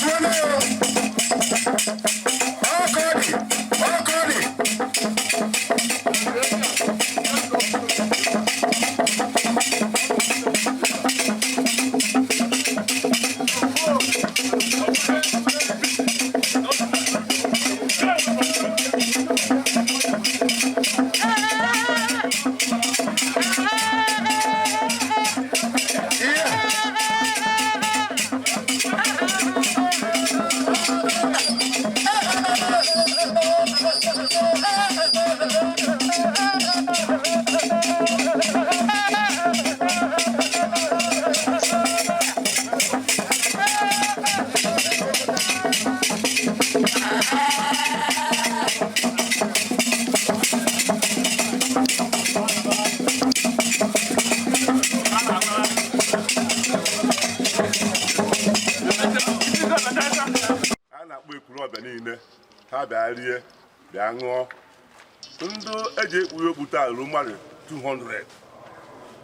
Ozuole o. Ọkọ dị, ọkọ dị. Ihe. A na-akpọ Ekwulọbịa niile, ha bịa rie, bịa ṅụọ. Ndị eji ekpughe okpu taa ruru mmadụ 200,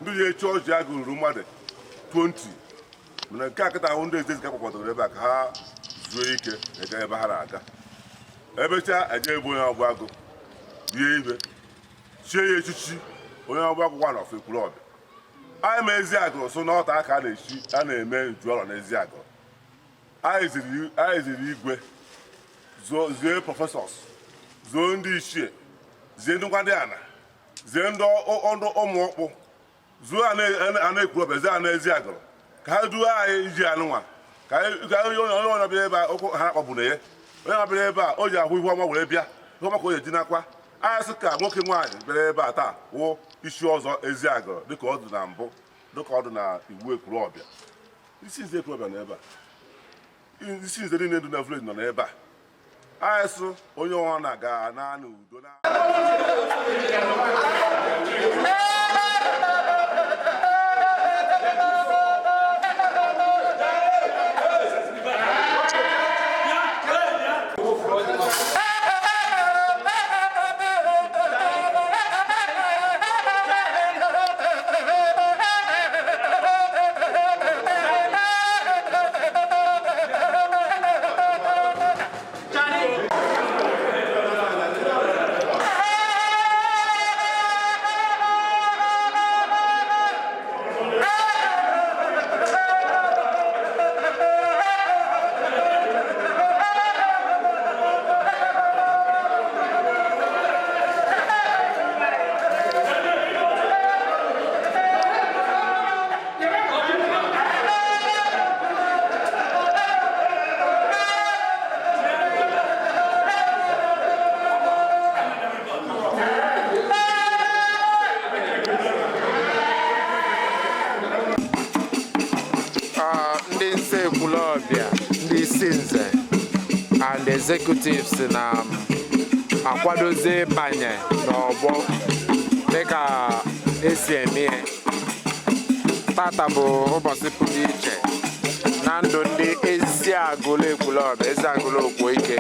ndị ji echi ọjị agụ ruru mmadụ 20, mana nke a kịta ahụ, ndị ezezi ka kpọkọtara ebe a ka ha zuo ike eje ebe ha na-aga. Emechaa, eje ebe onye ọbụ agụ rie ibe, chie ya echichi onye ọbụ agụ nwa n'ọfọ Ekwulọbịa. Anyị ma ezi agụrụ so n'ọta aka a na-echi, a na-eme nju ọrọ n'ezi agụrụ. Anyị ziri igwe, zie professors, zuo ndị ichie, zie ndị nkwado ana, zie ndị ụmụ ọkpụ, zuo ana Ekwulọbịa, zie ana ezi agụrụ ka ha duo anyị iji anụnwa ka onye onye bịa ebe a, ụkwụ ha kpọgburu ya. Onye na-abịa ebe a, o ji ahụ ihu ọma were bịa, ihu ọma ka o ji eji nakwa. Anyị sị ka nwoke nwaanyị bịara ebe a taa wụ isi ọzọ ezi agụrụ, dịka ọ dị na mbụ, dịka ọ dị na iwu Ekwulọbịa. Isi nze Ekwulọbịa nọ ebe a, isi nze niile dị na village nọ n'ebe a. Anyị sụ onye ọnwa na-aga naanị udo na Ndị nze Ekwulọbịa, ndị isi nze and executives na akwadozi ịbanye n'ọgbọ dịka esi eme ya. Tata bụ ụbọchị pụrụ iche na ndụ ndị ezi agụlụ Ekwulọbịa, ezi agụlụ Okwoike.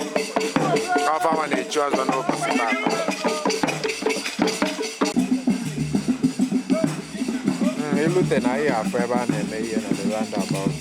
Ọfanwa na-echi ọzọ n'ụbọchị tata. Ilute na ihe afọ ebe a na-eme ihe na the roundabout.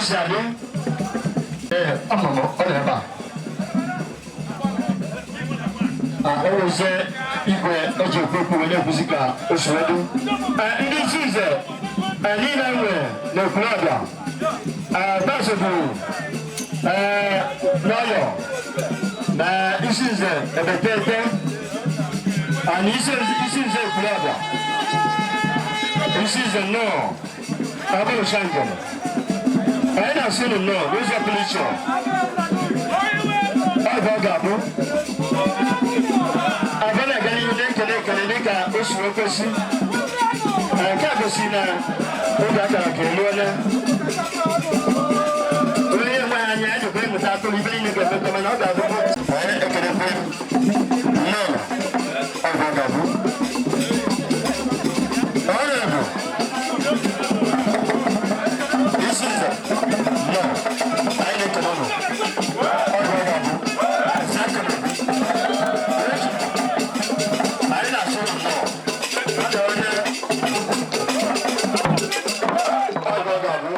o si adị. Ee, ama m ọ nọ ebe a. Ewuzie igwe eji ekwu okwu wee na-ekwuzi ka o si wee dị. Ndị isi nze niile nwere na Ekwulọbịa, Basụ bụ n'ọyọ na isi nze Ebetete na isi nze Ekwulọbịa, isi nze nnọọ abụrụcha njem. Anyị na-asị unu nnọọ n'ụzọ pụrụ iche. Ọ bụ ọ ga-abụ abịa na-aga n'ihu na-ekele ekele dịka o si wee kwesị. Nke a gosi na oge akara ka eruola. Onye enweghị anya ejikwa ịmụta atụrụ ibe niile ga-emekọ, mana ọ ga-abụ anyị ekelekwe nnọọ. Ọ bụ ọ ga-abụ ọ na-ebu isi nze nnọọ, anyị na-ekele ụnụ. Ọ bụ ọ ga-abụ ezi aka na anyị na-asụ ụnụ nnọọ. Ọ dị onye ọ bụ ọ ga-abụ.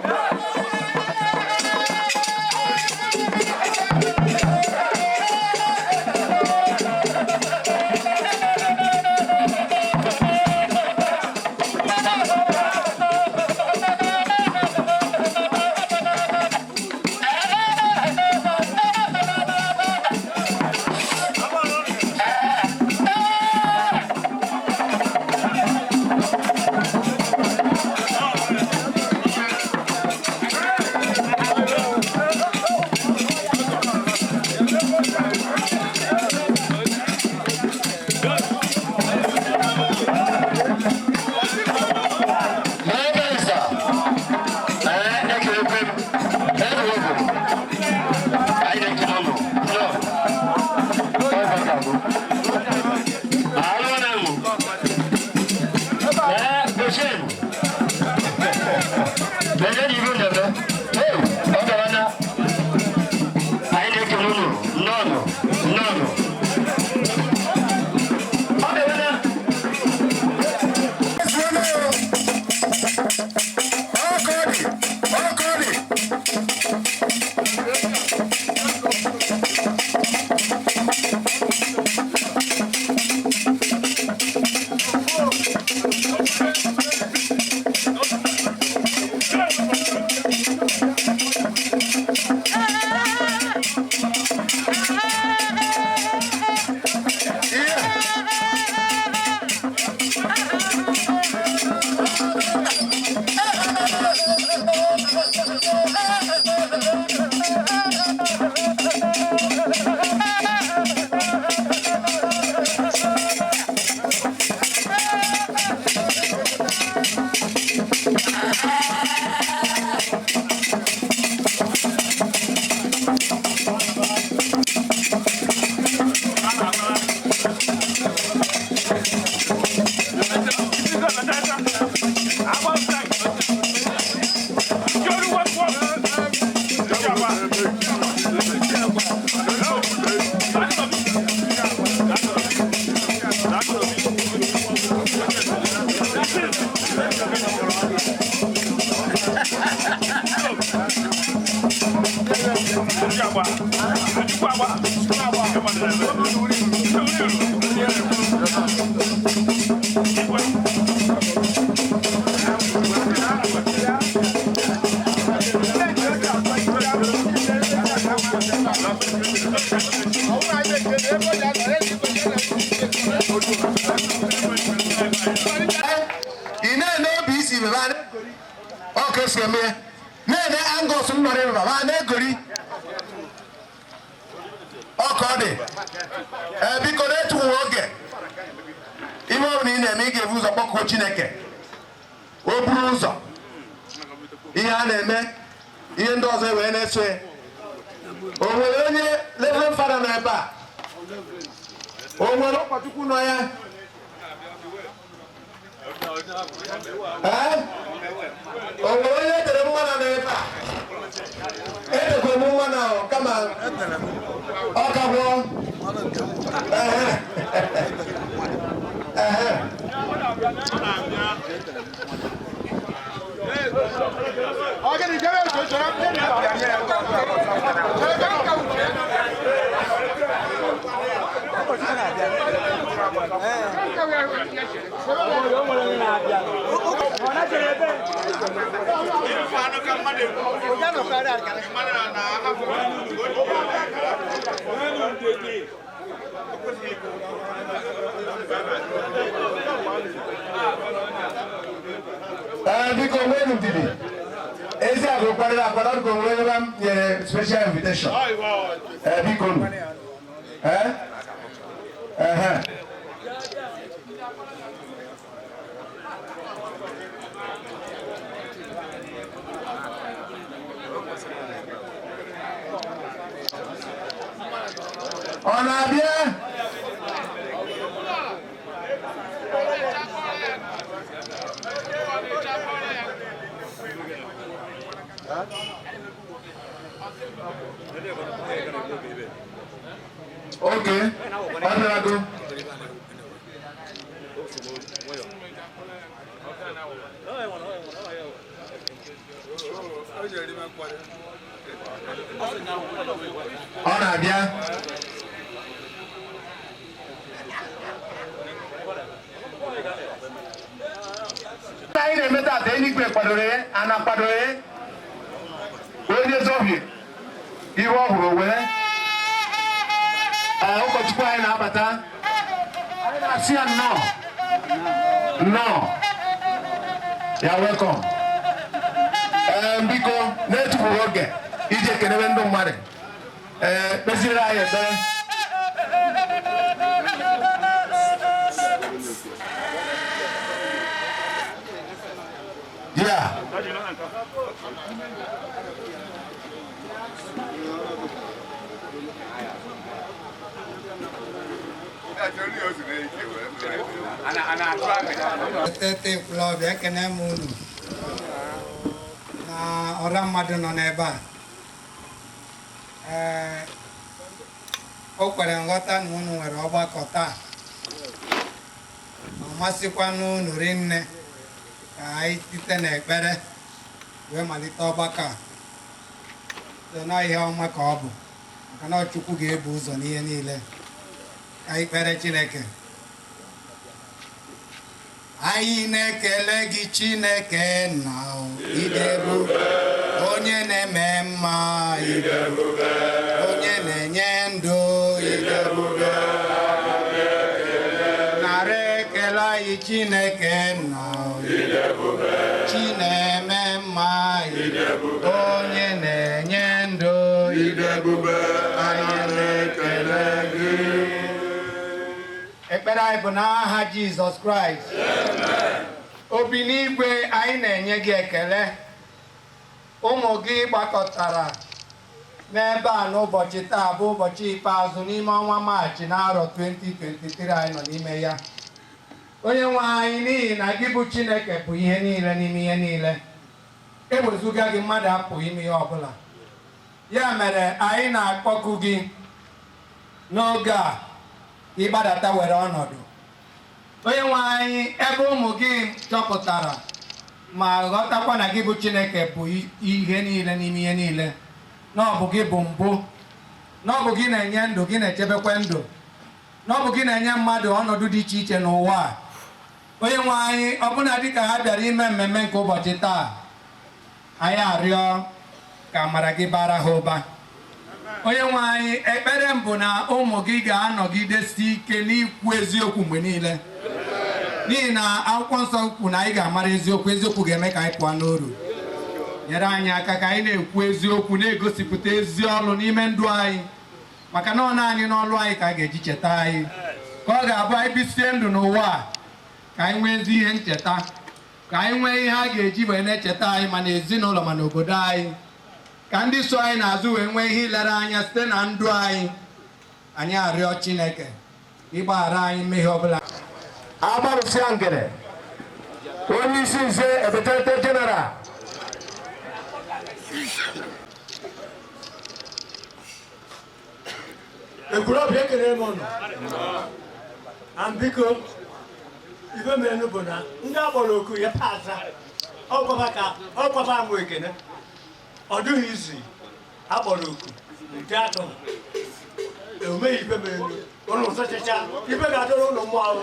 Ị na-ene obi isi baba ọ ka esi eme ya, na-ene angọs m nọrọ ebe baba na-egori ọ ka ọ dị. Ee, biko, na-etufughị oge, ihe ọ bụla ị na-eme, ị ga-ebu ụzọ kpọkuo Chineke. O buru ụzọ ihe a na-eme, ihe ndị ọzọ wee na-eso ya. O nwere onye Reverend Fada nọ ebe a? O nwere ụkọchukwu nọ ya? Ee, o nwere onye tere mmanụ n'ebe a? Etekwa m mmanụ ahụ, kama ọ ka gwụọ. Ehe. Ehe. Ee, biko nwenu ndidi. Ezi agụ kwadoro akwado dịka onwere ebe m nyere special invitation. Ee, biko nụ. Ee? Ehe. Ọ na-abịa? Oke, ọ bịarago. Ọ na-abịa. Anyị na-eme taata eluigwe kwadoro ya, ana kwadoro ya. Onye zọhie ihe ọ hụrụ wee. Ee, ụkọchukwu anyị na-abata. Anyị na-asị ya nnọọ. Nnọọ. Ya welcome. Ee, biko na-etufughị oge iji ekenebe ndị mmadụ. Ee, kpeziere anyị ekpere. Yeah. Tete Ekwulọbịa, ekene m unu na ọra mmadụ nọ n'ebe a. Ee, o kwere nghọta na unu nwere ọgbakọ taa, ọ masịkwanụ unu rinne ka anyị site n'ekpere wee malite ọgbakọ a. So na ihe ọma ka ọ bụ, maka na Chukwu ga-ebu ụzọ n'ihe niile. Ka anyị kpere Chineke. Anyị na-ekele gị Chineke na idebube, onye na-eme mma idebube, onye na-enye ndụ idebube. Nara ekele anyị Chineke na idebube, Chi na-eme mma idebube, onye na-enye ndụ idebube. Anyị na-ekele gị. Ekpere anyị bụ n'aha Jizọs Kraịst. Obi n'igwe, anyị na-enye gị ekele. Ụmụ gị gbakọtara n'ebe a n'ụbọchị taa bụ ụbọchị ikpeazụ n'ime ọnwa Maachị n'arọ 2023 anyị nọ n'ime ya. Onye nwe anyị, n'ihi na gị bụ Chineke bụ ihe niile n'ime ihe niile, ewezụga gị mmadụ apụghị ime ihe ọbụla. Ya mere anyị na-akpọku gị n'oge a ịgbadata were ọnọdụ. Onye nwe anyị, ebe ụmụ gị chọpụtara ma ghọtakwa na gị bụ Chineke bụ ihe niile n'ime ihe niile, na ọ bụ gị bụ mbụ, na ọ bụ gị na-enye ndụ, gị na-echebekwa ndụ, na ọ bụ gị na-enye mmadụ ọnọdụ dị iche iche n'ụwa a. Onye nwe anyị, ọbụna dịka ha bịara ime mmemme nke ụbọchị taa, anyị arịọ ka amara gị bara ha ụba. Onye nwe anyị, ekpere m bụ na ụmụ gị ga-anọgidesi ike n'ikwu eziokwu mgbe niile, n'ihi na akwụkwọ nsọ kwu na anyị ga-amara eziokwu, eziokwu ga-eme ka anyị pụọ n'oru. Nyere anyị aka ka anyị na-ekwu eziokwu, na-egosipụta ezi ọrụ n'ime ndụ anyị, maka na ọ naanị n'ọrụ anyị ka a ga-eji cheta anyị, ka ọ ga-abụ anyị bisie ndụ n'ụwa a, ka anyị nwee ezi ihe ncheta, ka anyị nwee ihe a ga-eji wee na-echeta anyị ma n'ezinụlọ ma n'obodo anyị, ka ndị so anyị n'azụ wee nwee ihe ilere anya site na ndụ anyị. Anyị arịọ Chineke ịgbaghara anyị mmehie ọbụla. Agbarụsịa ngene, onye isi nze Ebetelete General. Ekwulọbịa, ekele m ụnụ. Na biko, ife mere bụ na ndị akpọrọ oku ya aza ọkwafa ka ọkwafa amụ ekene. Ọ dịghị izi akpọrọ oku nke atọ emeghị ife mere elu ụnụ sọchacha ife ga-adọrọ ụlọ mmụọ ahụ.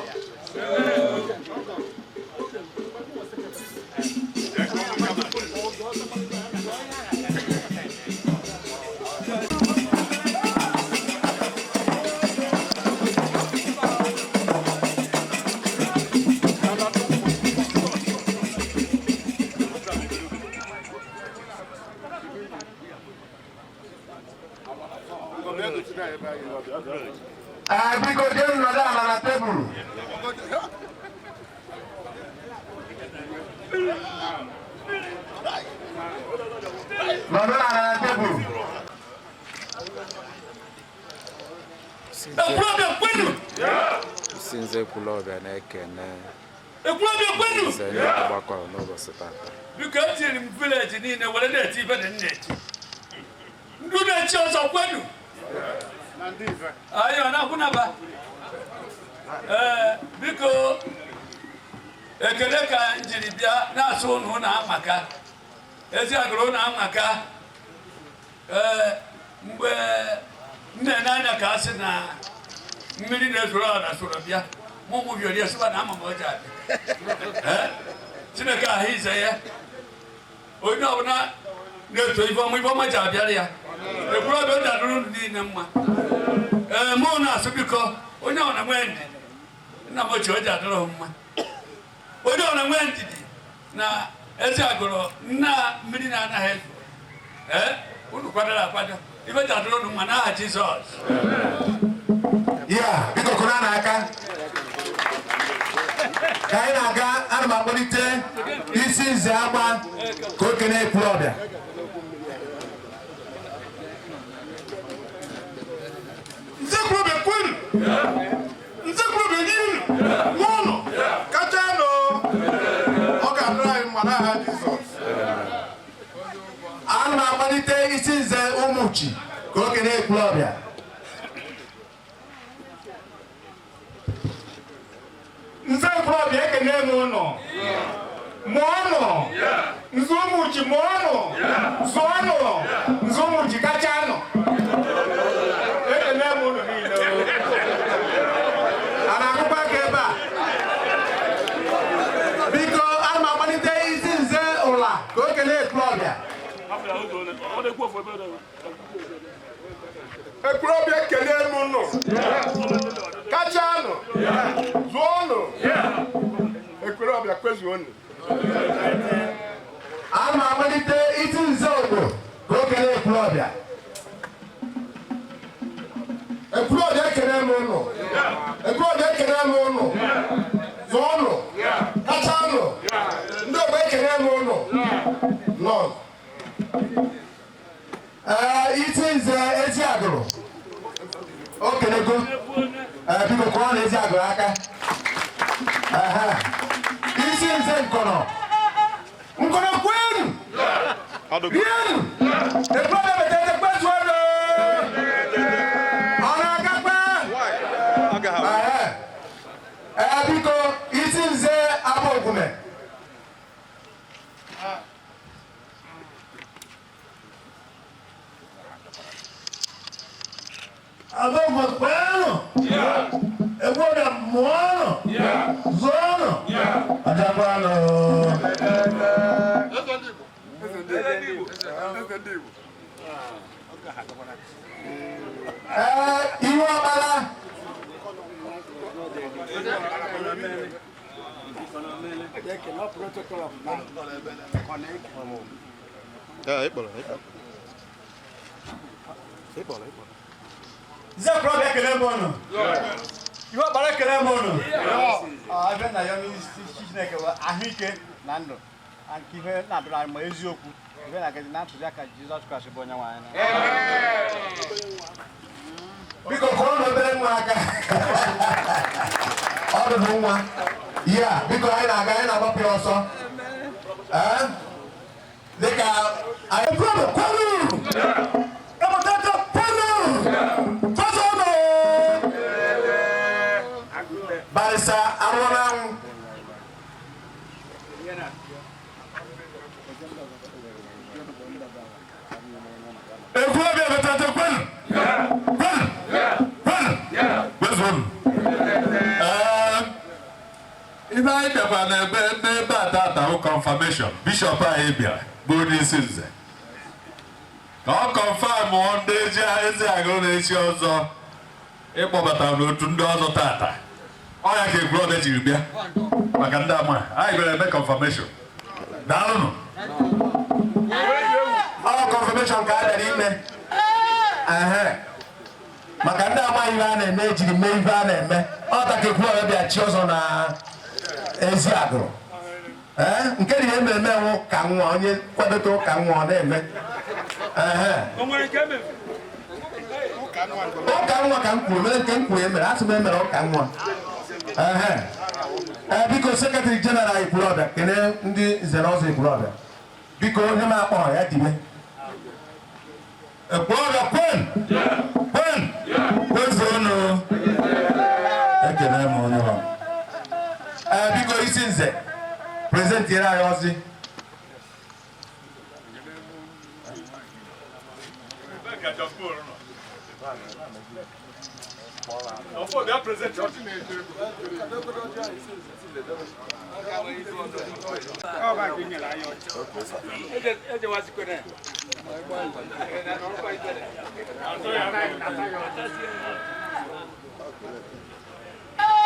Ee, biko jee nọdụ ala na tebụl. Nọdụ ala na tebụl. Ekwulọbịa kwenu! Isi nze Ekwulọbịa na-ekene Ekwulọbịa kwenu! nze ndị ọgbakọ n'ụbọchị tata. Biko etinyere m vileji niile were na-eti ibe na nna-eti. Ndị na-echi ọzọ kwenu! Anyị ọ na-akwụnaba? Ee, biko ekele ka m jiri bịa na-asụ ụnụ ụnụ amaka. Ezi agụrụ ụnụ amaka. Ee, mgbe m na-ene anya ka a sị na mmiri na-ezoro ọra soro bịa, mụ mụ bịọrọ ya sịba na ama m ọjọọ abịa. Ee, Chineke ahụ ize ya. Onye ọbụla na-eto ifeọma ifeọma ji abịara ya. Ekwulọbịa ọ dadụrụ unu niile mma. Ee, mụ na-asụ biko onye ọbụla nwee ndidi. Nna m ochie o ji adịrọ mma. Onye ọbụla nwee ndidi na ezi agụrụ nna mmiri na-anaghị ezo. Ee, unu kwadoro akwado. Ife ji adịrọ unu mma n'aha Jizọs. Ya, biko kụrụ na aka. Ka anyị na-aga, ana m akpọlite isi nze agba ka o kene Ekwulọbịa. Nze Ekwulọbịa kwenu! Nze Ekwulọbịa n'inu! N'ụlọ! Kacha nụ! Ọ ga-adịrị anyị mma n'aha Jizọs. Ana m akpọlite isi nze Ụmụchi ka o kene Ekwulọbịa. Nze Ekwulọbịa ekene m ụnụ. Mụọnụ! Nze Ụmụchi mụọnụ! Zụọnụ! Nze Ụmụchi kachanụ! Ekene m ụnụ niile o. A na-akụkwa aka ebe a? Biko, ana m akpọlite isi nze ụla ka o kene Ekwulọbịa. Ekwulọbịa ekele m nụ. Kachanụ! Zụọnụ! Ekwulọbịa kwezuonụ. Ana m akpọlite isi nze ogbo ka o kene Ekwulọbịa. Ekwulọbịa ekele m ụnụ. Ekwulọbịa ekele m ụnụ. Zụọnụ! Kachanụ! Ndị ogbo ekele m ụnụ. Nọ. Ee, isi nze ezi agụrụ o kenego. Ee, biko kụọ na ezi agụrụ aka. Ehe. Isi nze nkọnọ, nkọnọ kwenu, rienu! Ekwulọbịa betete kpezuonu. Ọ na-agakwa? Ehe. Ee, biko isi nze abụ ogume. Abogwe kwenu! Ekwulọbịa mụọnụ! Zụọnụ! Ajakwanụ! Eze ndị Igbo. Ee, ihu ọkpara. Nze Ekwulọbịa ekele m ụnụ. Iwe ọkpara ekele m ụnụ. Abịa na ya n'isi Chineke bụ ahụike na ndụ. Nke ihe na-adụrụ anyị ma eziokwu. Ife na-agazi na ntụziaka Jizọs Kraịst bụ onye nwe anyị. Biko kụrụ na obere nwa aka. Ọ rụrụ nwa ya. Biko, anyị na-aga, anyị na-agbapụ ya ọsọ. Ee, dịka anyị kwuru kwuru Ebutete kwenu! Kwezuonụ! Barịsa arụọ n'anwụ. Anyị bịakwa n'ebe n'ebe a tata bụ confirmation. Bishọp anyị bịara bụ onye isi nze ka ọ confirm ndị ezi ezi agụrụ na-echi ọzọ ịkpọbata n'otu ndị ọzọ tata. Ọ ya ka Ekwulọbịa jiri bịa maka ndị ama anyị bịara eme confirmation. Daalụnụ. Ọ confirmation ka a bịara ime. Ehe. Maka ndị amaghị ihe a na-eme, ejiri mee ife a na-eme. Ọ ta ka Ekwulọbịa bịa chi ọzọ na ezi agụrụ. Ee, nke dị ihe mmemme nwụ ka nwa onye kwadote ụka nwa ọ na-eme. Ehe. Ụka nwa ka m kwuru mere nke m kwuru emere asị m emere ụka nwa. Ehe. Ee, biko, secretary general Ekwulọbịa, kelee ndị nze na ọzọ Ekwulọbịa. Biko, onye m akpọ ya dibe. Ekwulọbịa kwen kwen kwezuonụ. Ekele m onye ọ. Ee, biko, isi nze prezentiere anyị ọzị.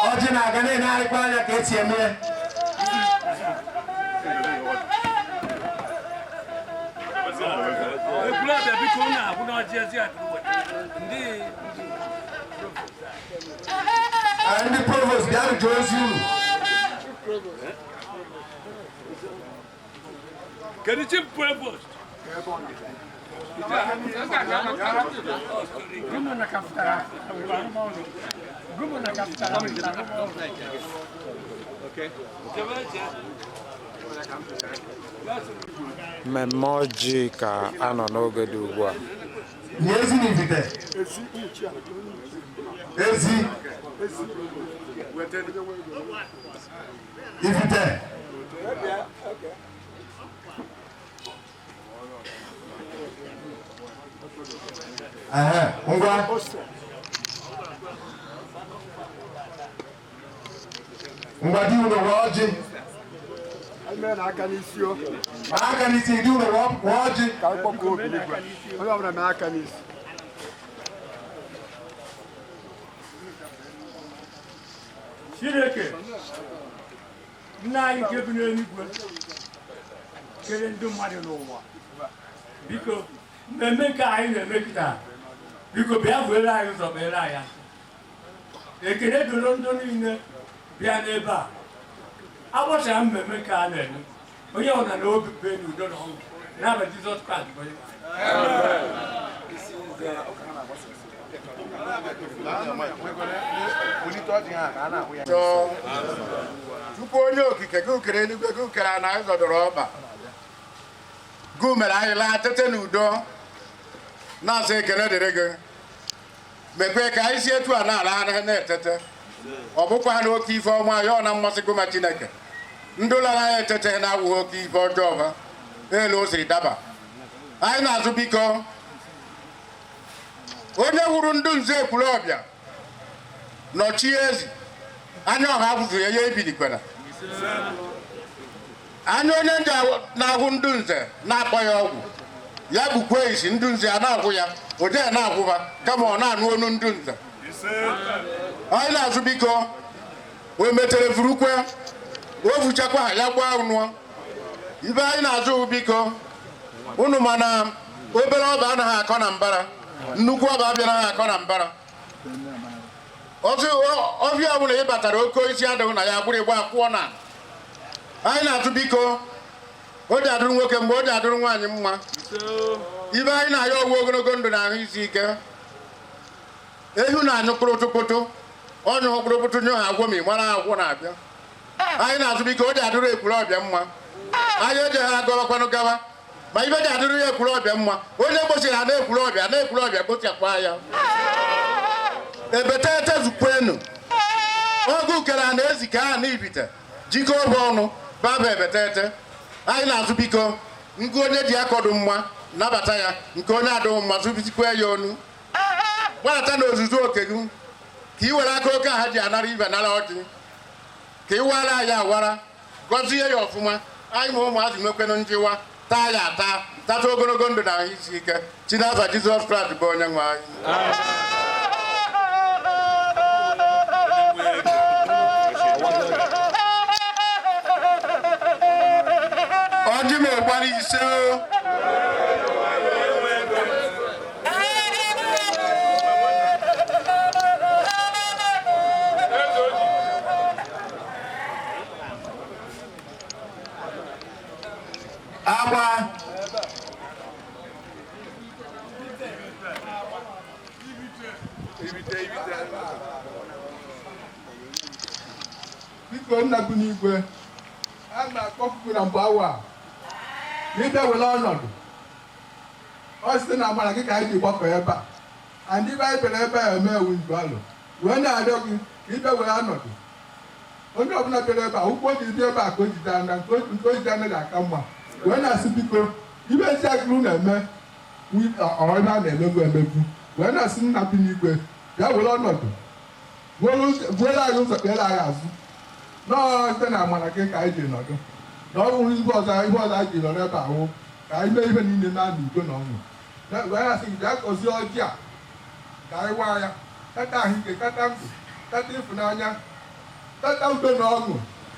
Ọjị na-aga na-enegharịkwa anya ka esi eme ya. Ekwulọbịa, biko, unu ahụ na ọjị ezi akụrụ weta ndị Ee, ndị provost, bịa jụọ ozi unu. Kedu chief provost? Mmemme ọjị ka a nọ n'oge dị ugbu a. Nye ezi na ivite ezi ivite. Ehe, ngwa ngwa, di unu wee ọjị. Mee aka n'isi o. Ma aka n'isi, di unu wee ọjị. Ka anyị kpọkuo obi n'igwe. Onye ọbụla mee aka n'isi. Chineke nna anyị nke bi n'eluigwe, kere ndị mmadụ n'ụwa, biko, mmemme nke anyị na-eme kịta, biko, bịa buere anyị ụzọ, kpere anyị aka. Ekele doro ndị niile bịa n'ebe a. Agbachara mmemme nke a na-eme, onye ọbụla na obi kpee n'udo na ọṅụ n'aba Jizọs Kraịst bụ onye nwe anyị. Chọọ. Tupu onye okike gị kere eluigwe, gị kere ana, anyị zọdọrọ ọkpa gị, mere anyị laa tete n'udo, na-asị ekele dịrị gị. Mekwe ka anyị si etu a na-ala ha na-etete. Ọ bụkwa na oke ife ọma ya ọ na mmasị gị ma Chineke ndụ lara anyị etete na-awụghị oke ife ọjọọ ba elu o siri daba anyị na-azụ. Biko, onye wuru ndụ nze Ekwulọbịa nọchie ezi anya ọha awụzụ ya, ya ebilikwara anya onye nje na-ahụ ndụ nze na-akpọ ya ọgwụ, ya bụkwa isi ndụ nze a na-agwụ ya ụdị a na-agwụba, kama ọ na-anụ onu ndụ nze anyị na-azụ. Biko, o metere furukwe, o fuchakwa ha, ya gbaa ụnụọ ibe anyị na-azụ. Biko, unu mana obere ọba anaghị akọ na mbara, nnukwu ọba abịara akọ na mbara. Ọfịa ọbụla ị batara, oke osisi adịghị na ya gbụrụ ịgba akwụọ na anyị na-atụ. Biko, o ji adụrụ nwoke mgbe o ji adụrụ nwaanyị mma. Ibe anyị na-ayọ ọgwụ ogologo ndụ na ahụ isi ike. Ehu na-anyụ kpụrụtụkpụtụ, ọnyụ kpụrụkpụtụ nyụ ha agwọ ma ị mara agwọ na-abịa. Anyị na-atụ, biko, o ji adụrụ Ekwulọbịa mma. Anyị eje ha agọwakwanụ gawa, ma ibe ji adụrụ ya Ekwulọbịa mma, onye gbochiri ha na Ekwulọbịa na Ekwulọbịa gbochakwa ya. Ebetete zukwenu ọgụ kere a na-ezi ka a na ibite jikọ ọbụ ọnụ baba ebetete. Anyị na-azụ, biko, ngụ onye ji akọdụ mma nabata ya, nke onye adịghị mma zụbisikwa ya onu. Gbadata na ozuzu oke gị ka ị were aka oke ha ji anara ibe nara ọjị. Ka ị wara anyị awara, gọzie ya ọfụma. Anyị ma ụmụazị nwekwenụ njiwa, taa ya ata, tata ogologo ndụ na ahụ isi ike. Si n'afa Jizọs Kraịst bụ onye nwe anyị. Ọjị m ụgbara ise o. Agba. Biko, nna bụ n'igwe, a na-akpọpụpụ na mgbe awa a ka ịbịa were ọnọdụ ọ site na amara gị ka anyị ji gbakọ ebe a and ibe anyị bịara ebe a eme ewu njualụ wee na-arịọ gị ka ịbịa were ọnọdụ. Onye ọbụla bịara ebe a, ụkwụ o ji bịa ebe a ka o jide anya nke o jide anya ga-aka mma. Wee na-asị, biko, ibe ezi agụrụ na-eme ọrụ a na-emegbu emegbu, wee na-asị, nna bi n'igwe, bịa were ọnọdụ, buere anyị ụzọ, kpere anyị azụ. Nọọ site na amara gị ka anyị ji nọdụ na ọ bụrụ ihe ọzọ, ihe ọzọ anyị ji nọrọ ebe ahụ ka anyị mee ihe niile na udo na ọṅụ. Wee na-asị gị bịa gọzie ọjị a ka anyị waa ya, tata ahụike, tata ndụ, tata ịfụnanya, tata udo na ọṅụ,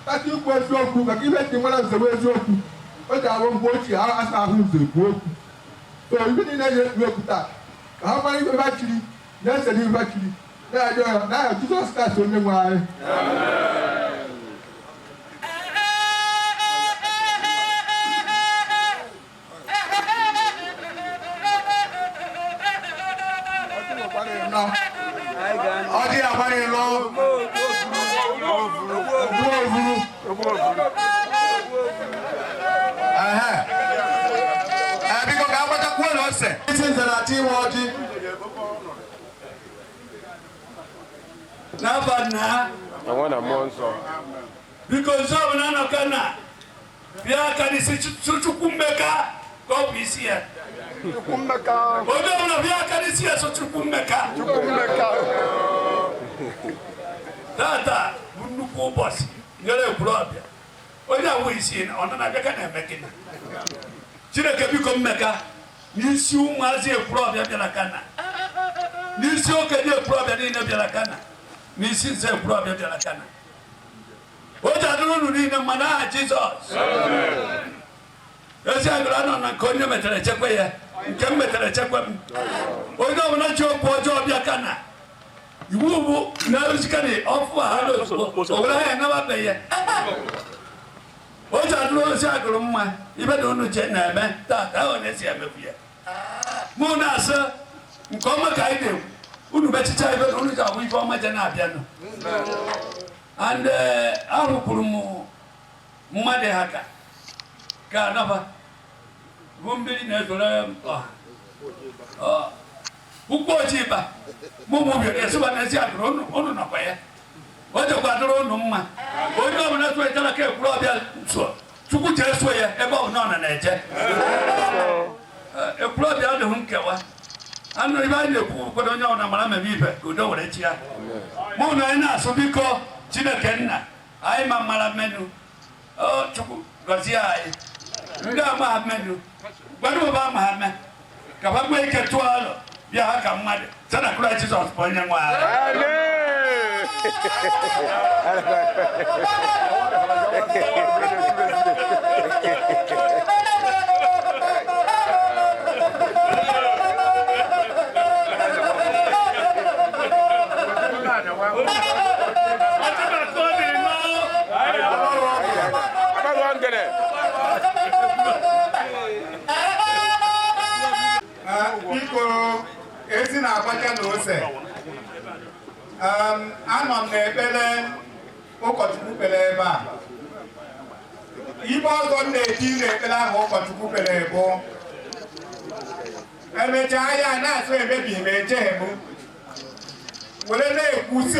tata ikwu eziokwu, maka ihe ji mara nzebe eziokwu. O ji abụ mgbe ochie asa ahụ nze ekwu okwu. So ibe niile eji ekwu okwu taa ka ha mara ibe ha chiri na-esere ibe ha chiri na-arịọ ya n'aha Jizọs Kraịst onye nwe anyị. Ọjị agbara ịnọ. Ogbu ovuru. Ehe. Ee, biko, ka agbatakwuo na ose. Isi nze na-achọ iwe ọjị. N'abalị na Enwe na mmụọ nsọ. Biko, nso ọbụla nọka na bịa aka n'isi Chukwu mmeka ka ọ bụ isi ya. Onye ọbụla bịa aka n'isi ya, so Chukwu mmeka. Tata bụ nnukwu ụbọchị nyere Ekwulọbịa. Onye awụ isi ọ nọ na-abịa ka na-eme gịnị? Chineke, biko, mmeka n'isi ụmụazị Ekwulọbịa bịara kana, n'isi okenye Ekwulọbịa niile bịara kana, n'isi nze Ekwulọbịa bịara kana. O ji adịrị unu niile mma n'aha Jizọs. Ezi agụrụ anọ na nke onye metere echekwa ya, nke m metere echekwa m. Onye ọbụla ji okwu ọjọọ bịa kana, iwu bụ na ozikana ọfụ ha n'ozugbo o were ha ya nababeghị ya. O ji adịrị ozi agụrụ mma. Ibe na unu che na-eme tata ahụ na-esi emekwu ya, mụ na-asị nke ọma ka anyị na-ekwu. Unu mechicha ibe na unu ji abụ ife ọma je na-abịanụ. And ahụkwuru m mmadụ ha ka anaba bụ mmiri na-ezoro ọha ụkwụ ojii ba mụ mụ bịara esụba n'ezi agụrụ unu nọkwa ya. O jekwa dịrị unu mma. Onye ọbụla tụrụ ejela ka Ekwulọbịa nso, Chukwu jee suo ya ebe ọ bụla ọ nọ na-eje. Ekwulọbịa adịghị nkewa anụ. Ibe anyị na-ekwu, kwado onye ọbụla mara meme ibe ka udo were chi ya. Mụ na anyị na-asụ, biko, Chineke nna anyị ma mara mmenụ o, Chukwu gọzie anyị. Ndị ama mmenụ gwara ụba ama ha mme ka ha nwee ike tụọ alụ bịa ha ka mmadụ site na Kraịst Jizọs bụ onye nwe anyị. Biko, ezi na-agbacha na ose. Anọ m n'ekpere ụkọchukwu kpere ebe a. Ibe ọzọ m na-eji n'ekpere ahụ ụkọchukwu kpere bụ emechaa ya na-asụ emebi m echeghị m were na-ekwusi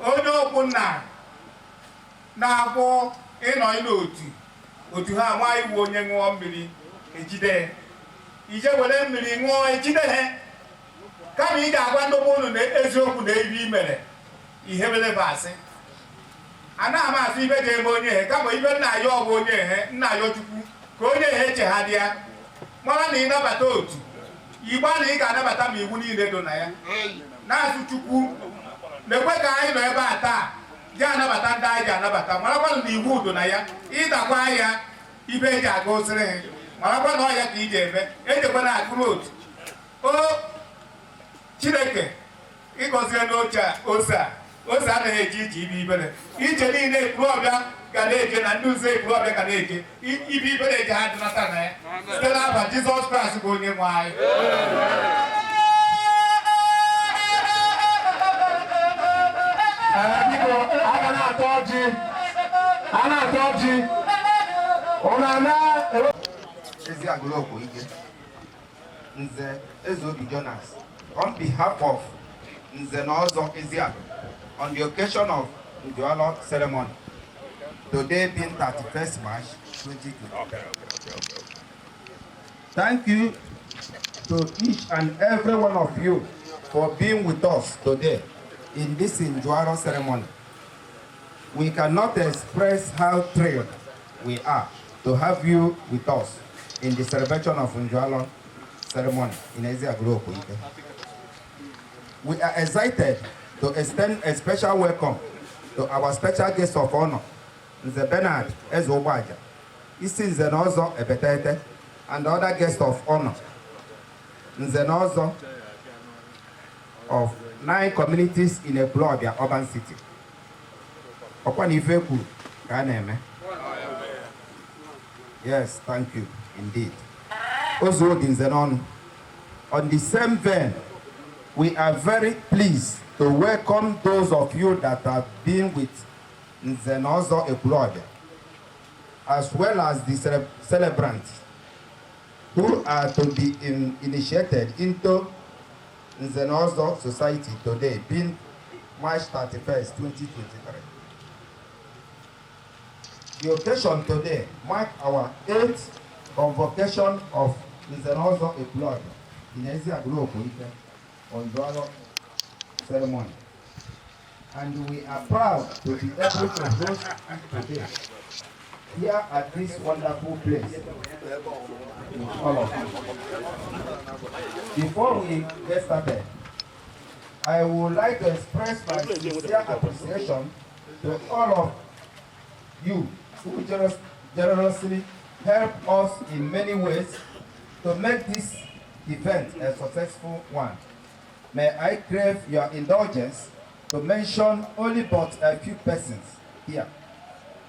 onye ọbụla na-abụ ịnọ n'otu otu ha nwa iwu, onye ṅụọ mmiri ejide ya, ije were mmiri ṅụọ ejide ha, kama ị ga-agwa ndị be unu na eziokwu na ebi i mere ihe mere bụ asị. Anaghị m asị ibe ga-eme onye ehe, kama ibe nna ya ọ bụ onye ehe, nna ya Chukwu ka onye ehe chegharịa ya mara na ịnabata otu igbe na ị ga-anabata ma iwu niile dị na ya. Na-asụ Chukwu na-ekwe ka anyị nọ ebe a taa ji anabata ndị anyị ji anabata, marakwa na iwu dị na ya. Ịdakwa ya ibe eji aga osiri ha, marakwa na ọya ka iji eme ejekwa na akụrụ otu o Chineke ịgọzie n'oche a ose a ose anaghị eje ije ibe ibere ije niile Ekwulọbịa ga na-eje na ndị ụzọ Ekwulọbịa ga na-eje ibe ibere eje ha dịnata na ya site n'afa Jizọs Kraịst bụ onye nwe anyị. Biko, a ga na-atọ ọjị, a na-atọ ọjị, ụnụ ana Eziagụlụ Okoike, Nze Ezeobi Jonas, on behalf of Nze na Ọzọ Eziagụlụ, on the occasion of Njualo ceremony, today being 31st March 2020. Thank you to each and every one of you for being with us today in this Njuaro ceremony. We cannot express how thrilled we are to have you with us in the celebration of Njualo ceremony in Eziagụlụ Okoike. We are excited to extend a special welcome to our special guest of honor, Nze Bernard Ezeugbaja, Isi Nze na Ọzọ Ebetete, and other guests of honor, Nze na Ọzọ of 9 communities in Ekwulọbịa urban city. Ọkwa na ife kwuru ka a na-eme. Yes, thank you indeed. Ozuo dị nze n'ọnụ. On the same vein, we are very pleased to welcome those of you that have been with Nze na Ọzọ Ekwulọbịa, as well as the celebrants who are to be initiated into Nze na Ọzọ Society today, being March 31st, 2023. The occasion today marks our 8th convocation of Nze na Ọzọ Ekwulọbịa in Eziagụlụ Okoike Njualo ceremony. And we are proud to be able to host it today here at this wonderful place with all of you. Before we get started, I would like to express my sincere appreciation to all of you who generously help us in many ways to make this event a successful one. May I crave your indulgence to mention only but a few persons here.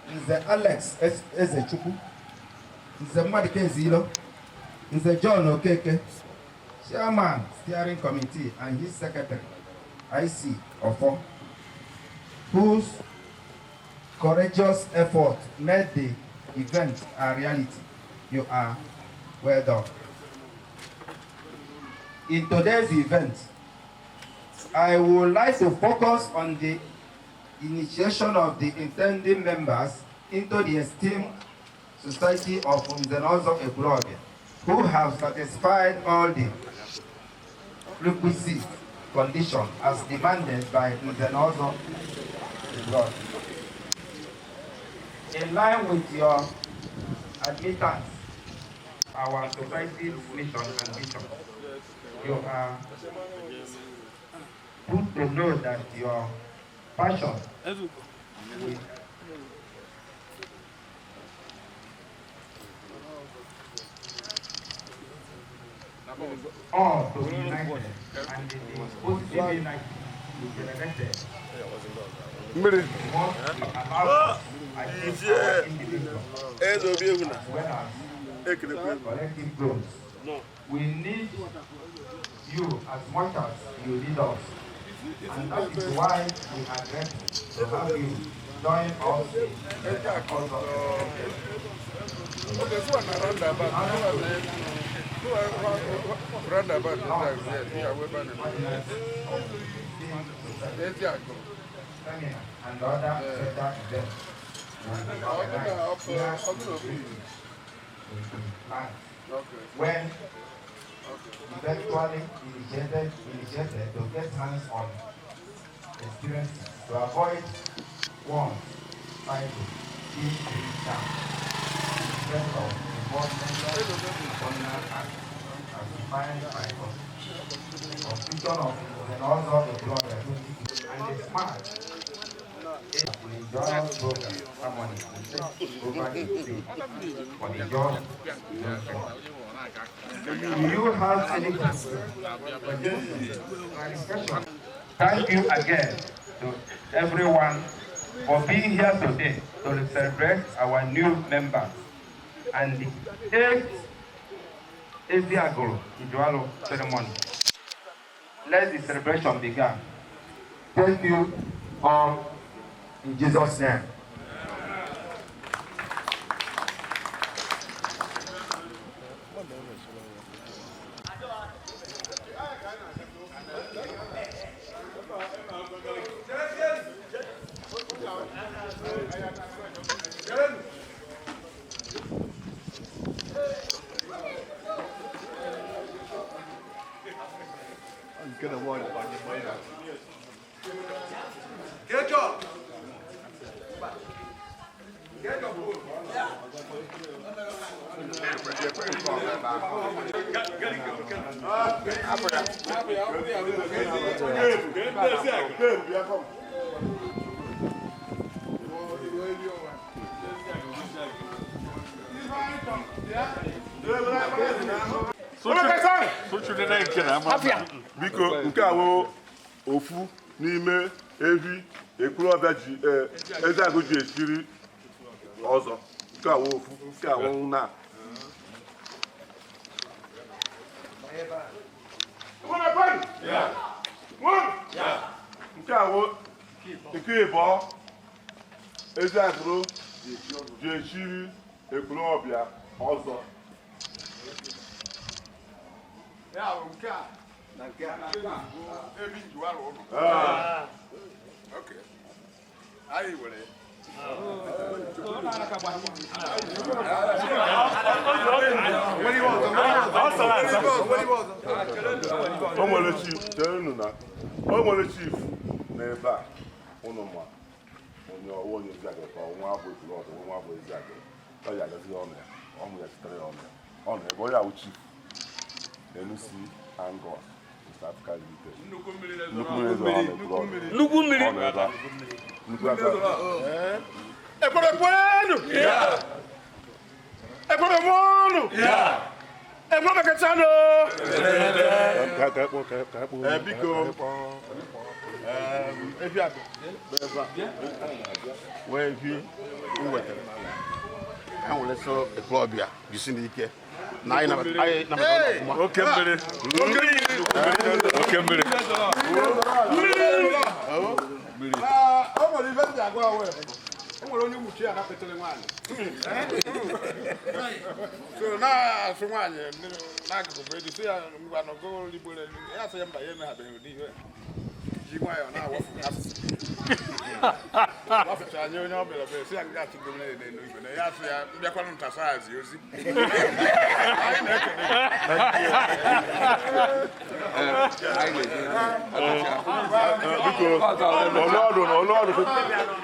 Nze Alex Ezechukwu, Nze Mmadike Ezilo, Nze John Okeke, Chairman Steering Committee and his secretary, IC Ofo, whose courageous effort made the event a reality. You are well done. In today's event, I would like to focus on the initiation of the intending members into the esteemed Society of Nze na Ọzọ Ekwulọbịa, who have satisfied all the requisite conditions as demanded by Nze na Ọzọ Ekwulọbịa. In line with your admittance, our society's mission and vision, you are good to know that your passion with all to be united and the positive unity we generated must be allowed to achieve our individual as well as collective goals. We need you as much as you need us, and that is why we are grateful to have you join us in the cause of and other sector events will be organized here in plans when eventually initiated to get hands on experiences to avoid ones title G3 Town in respect of Enforcement Abominable Act as defined by Constitution of Ozo Ekwulobia 20 and the smart will program harmony to take over the state for the just junction. Do you have any clarification? Thank you again to everyone for being here today to celebrate our new members and the eighth Eziagulu Ijualo ceremony. Let the celebration begin. Thank you all in Jesus' name. Biko, nke a wụ ofu n'ime evi Ekwulobia ji Ezeagu ji echiri ọzọ. Nke a wụ ofu, nke a wụ na nke a wụ nke ịbụọ Ezeagu ji echiri Ekwulobia ọzọ. Ya bụ nke a na nke a ebe njiwara ụlọ. Okay. Anyị were. O nwere chief chere na o nwere chief n'ebe a ụnụ ma onye ọwụ onye Ezeagu ka ọnwa abụ Ekwulobia ọnwa abụ Ezeagu ọ ya agazi ọnụ ya ọnụ ya sitere ya ọnụ ya ọnụ ebe onye awụ chief NC Angus East Africa Limited. Nnukwu mmiri Nnukwu mmiri zoro ọnụ Ekwulobia. Nnukwu mmiri. Ọ nọ ebe a. Nnukwu aka. Ekwere kwenu! Ekwere mụọnụ! Ekwere kachanụ! Biko, Efi abịa. Wee efi m wetara. Ha nwere so Ekwulobia jisi n'ike. Na anyị nabatara anyị nabatara ọfụma. Oke mmiri. Oke mmiri. O nwere ife m ji agwa onwe ya. O nwere onye nwuchi ya napịtịrị nwaanyị. So na-asụ nwaanyị n'akụkụ bụ eji sị ya ngwa nọgụ ligbere ya sị ya mba ya emeghabeghị ụdị ihe ji nwayọọ na-awafụ asụsụ. Wafụcha anyị onye ọ bịara bịara sị ya nga achịgo m na-enu igwe na ya sị ya mbịakwanụ ntasazi ozi. Anyị na-ekele Biko, ọnụọdụ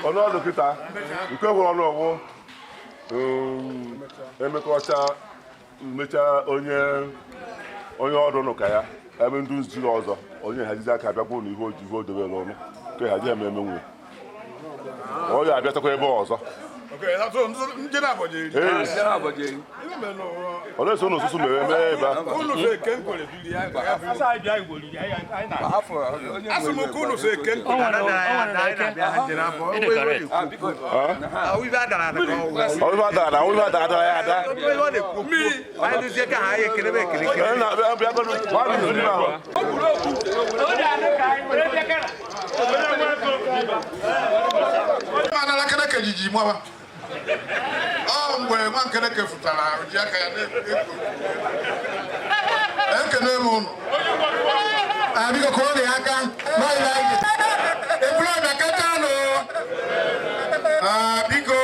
ọnụọdụ kịta nke nwere ọnụ ọgwụ emekọcha mechaa onye onye ọdụ nụ ka ya ebe ndị nziri ọzọ onye hazizi aka abịa na ihe oji ihe o dobere ọnụ ka hazi eme eme nwunye ọ ya abịatakwa ebe ọzọ. Okay, so ndị na-abọjeri. Ee. Ọ na-eso n'ụsụsụ mere mee ebe a. Unu so eke nkwere biri ya. Asị m ka unu so eke nkwere. Ọlụwa dara ọlụwa dara dara ya ada. Manara keneke jiji mwawa. Ọ mgbe nwa nkeneke fụtara o ji aka ya na-ekwo. Ekene m ụnụ. Biko kụọ dị aka. Ekwulobia kachanụ. Biko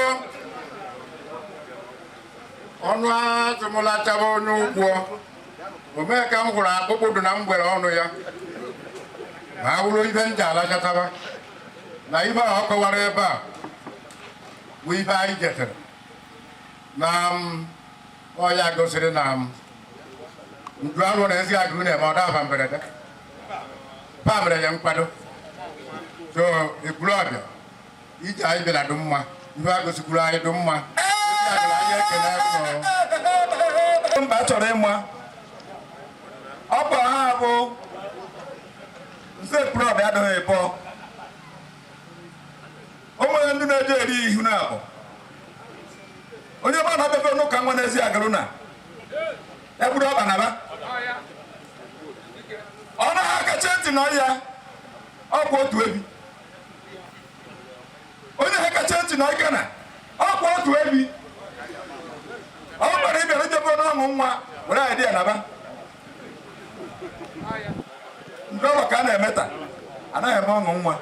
ọnụ azụmụlachaba onye ụgwọ omee ka m hụrụ akpụkpụ dị na mgbere ọnụ ya ma a bụrụ ibe m ji alachataba na ibe a ọ kọwara ebe a. Bụ ife anyị jetere na ọya gosiri na nju arụ na ezi agụrụ na-eme ọ daba mberede pa mere ya nkwado so Ekwulọbịa ije anyị bịara dị mma ife a gosikwuru anyị dị mma. Ezi agụrụ anyị ekele ụnụ. Mba chọrọ ịma ọkwa ha bụ nze Ekwulọbịa adịghị ịbọ o nwere ndị na-eje eri ihu na abụ onye ọbụla na-abịafe n'ụka nwa n'ezi agụrụ na egburu ọba naba ọ naghị akacha ntị na ọya ọkwa otu ebi onye ha kacha ntị na ike na ọkwa otu ebi ọ gbara ịbịara ijebe n'ọṅụ nwa were idea naba ndị ọrụ ka a na-eme taa anaghị eme ọṅụ nwa.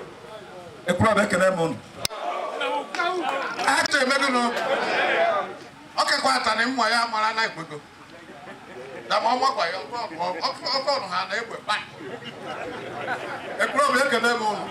Ekwulọbịa ekele m ụnụ. Atụ emegụnụ ọ kekwa atani mmụọ ya mara na egwego dama ọmakwa ya ọkọ ọnụ ha na egbe kpa. Ekwulọbịa ekele m ụnụ.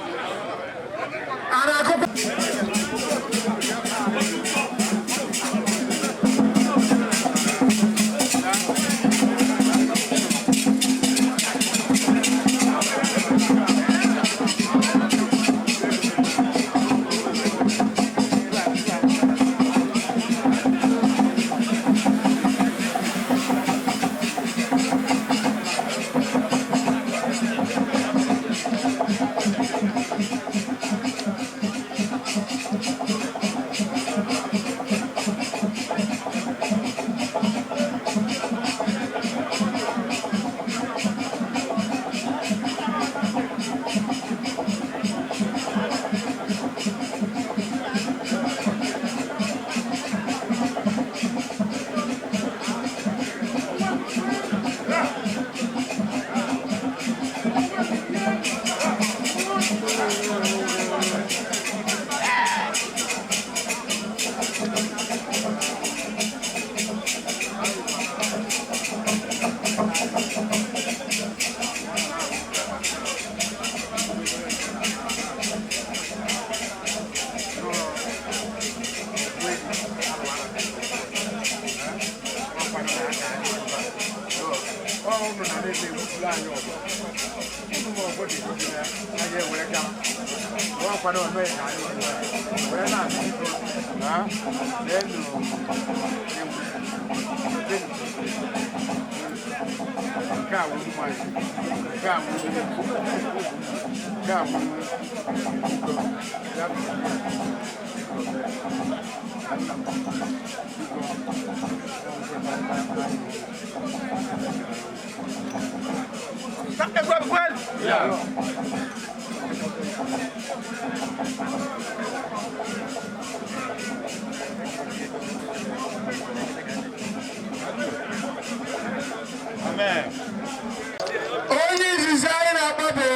Onye izizi anyị na-akpọ bụ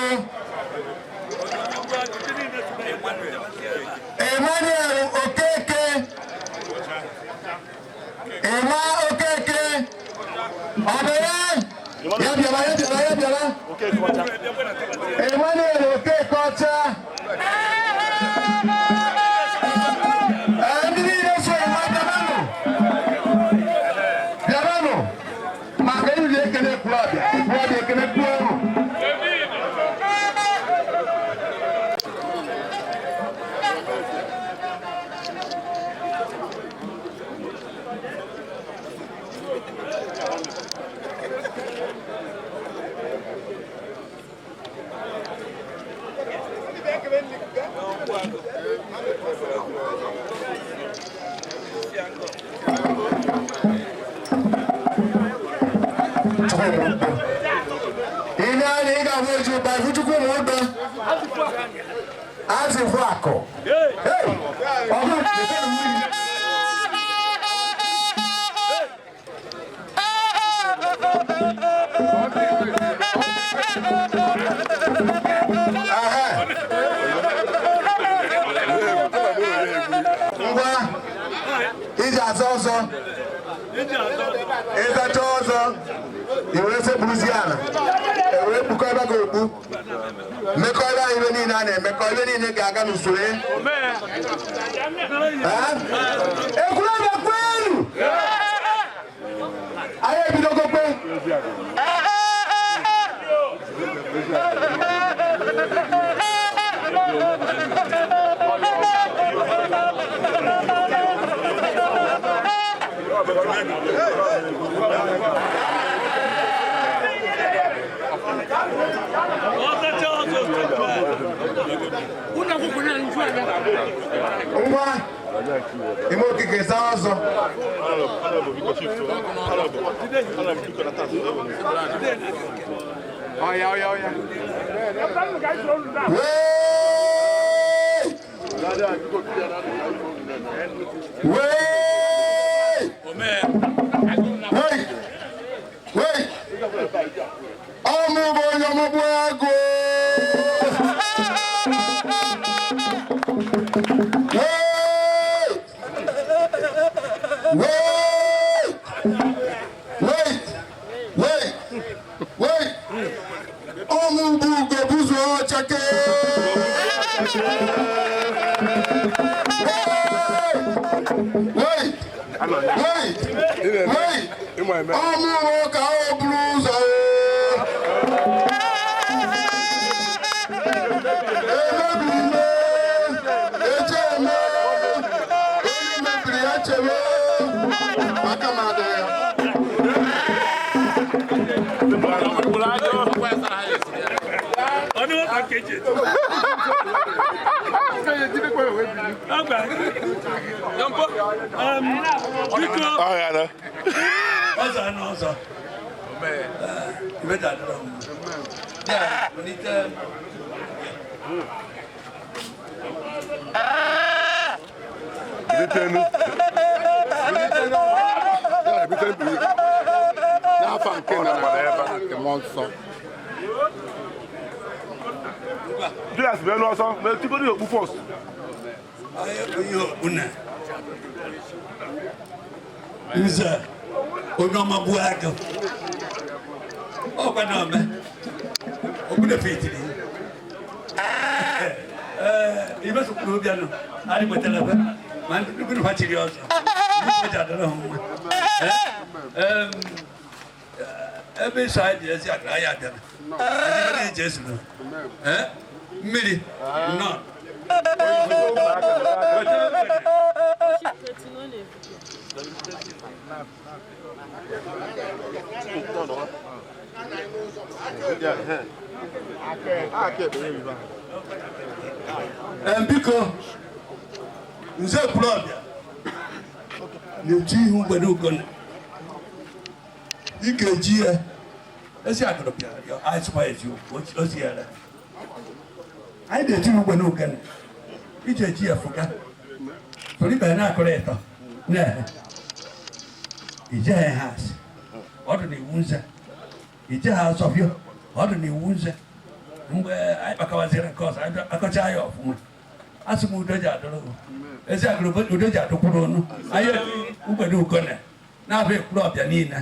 Emmanuel Okeke. Emma Okeke ọ bụ ya? Ya bịara, ya bịara, ya bịara. Emmanuel Okeke ọcha. Ee, ndị niile so Emma bịaranụ, bịaranụ maka ịrị ekele Ekwulọbịa. Ekwulọbịa ekele kwuo ọrụ. Ile anya ị ga-ahụ oji ụba ifu Chukwu ma ụdọ azịfụ akụ. Hey! Ọ bụ ngwa iji aza ọzọ ịzacha ọzọ i were sekpuruzie ala ewere kpukọ ebe gị okpu mekọ ebe anyị ibe niile a na-emekọ. na-emekọ ihe niile ga-aga n'usoro ya. Ekwulọbịa kwenu! Anyị ebidogokwe. Ngwa ime okike zaa ọzọ. Ọya, ọya, ọya. Wee! Wee! Wee! Ọmụ bụ onye ọmụgbụ agụ! Wee! Wee! Wee! Wee! Wee! Ọmụ bụ ugo buzuo ọchake! Wait! Wait! Wait! Ọmụ nwoke ahụ buru ụzọ. Emebiri ime, eche eme, onye mebiri ya chebe, aka m adịghị ya. Ọzọ na ọzọ. Ibe dadọrọ m. Ya, welite. N'afọ nke na na nke mmụọ nsọ. Judas bịa n'ọsọ ma etigoro ya okpu fọst. Ihe okpu na. Nze onye ọma gbuo agụ. Ọkwa na ome. Okpu na fetiri. Ee, ibe sokwuru obi anụ. Anyị nwetara ebe. Ma ndị nnukwu ha chiri ọzọ. Ndị ji adọrọ ha mma. Ee, ebe ịsọ anyị dị ezi akara anyị abịara. Anyị mere eji ezu. Ee, mmiri nnọọ. Biko nze Ekwulọbịa na-eji ihu mgbede ugonna ị ga-eji ya ezi akụrụbịa asịkwa eziokwu ozi ya anyị na-eji ihu mgbede ugonna iji eji ya fụga fụrụ ibe ya na-akụrụ ịtọ na ije ha asị ọ dị n'iwu nze ije ha asọfịọ ọ dị n'iwu nze mgbe anyị kpakọwaziri nke ọzọ anyị akọcha ya ọfụma asị m udo ji adụrụ ezi agụrụ udo ji adụkwuru ọnụ anyị ugbede ugone na-aba Ekwulọbịa niile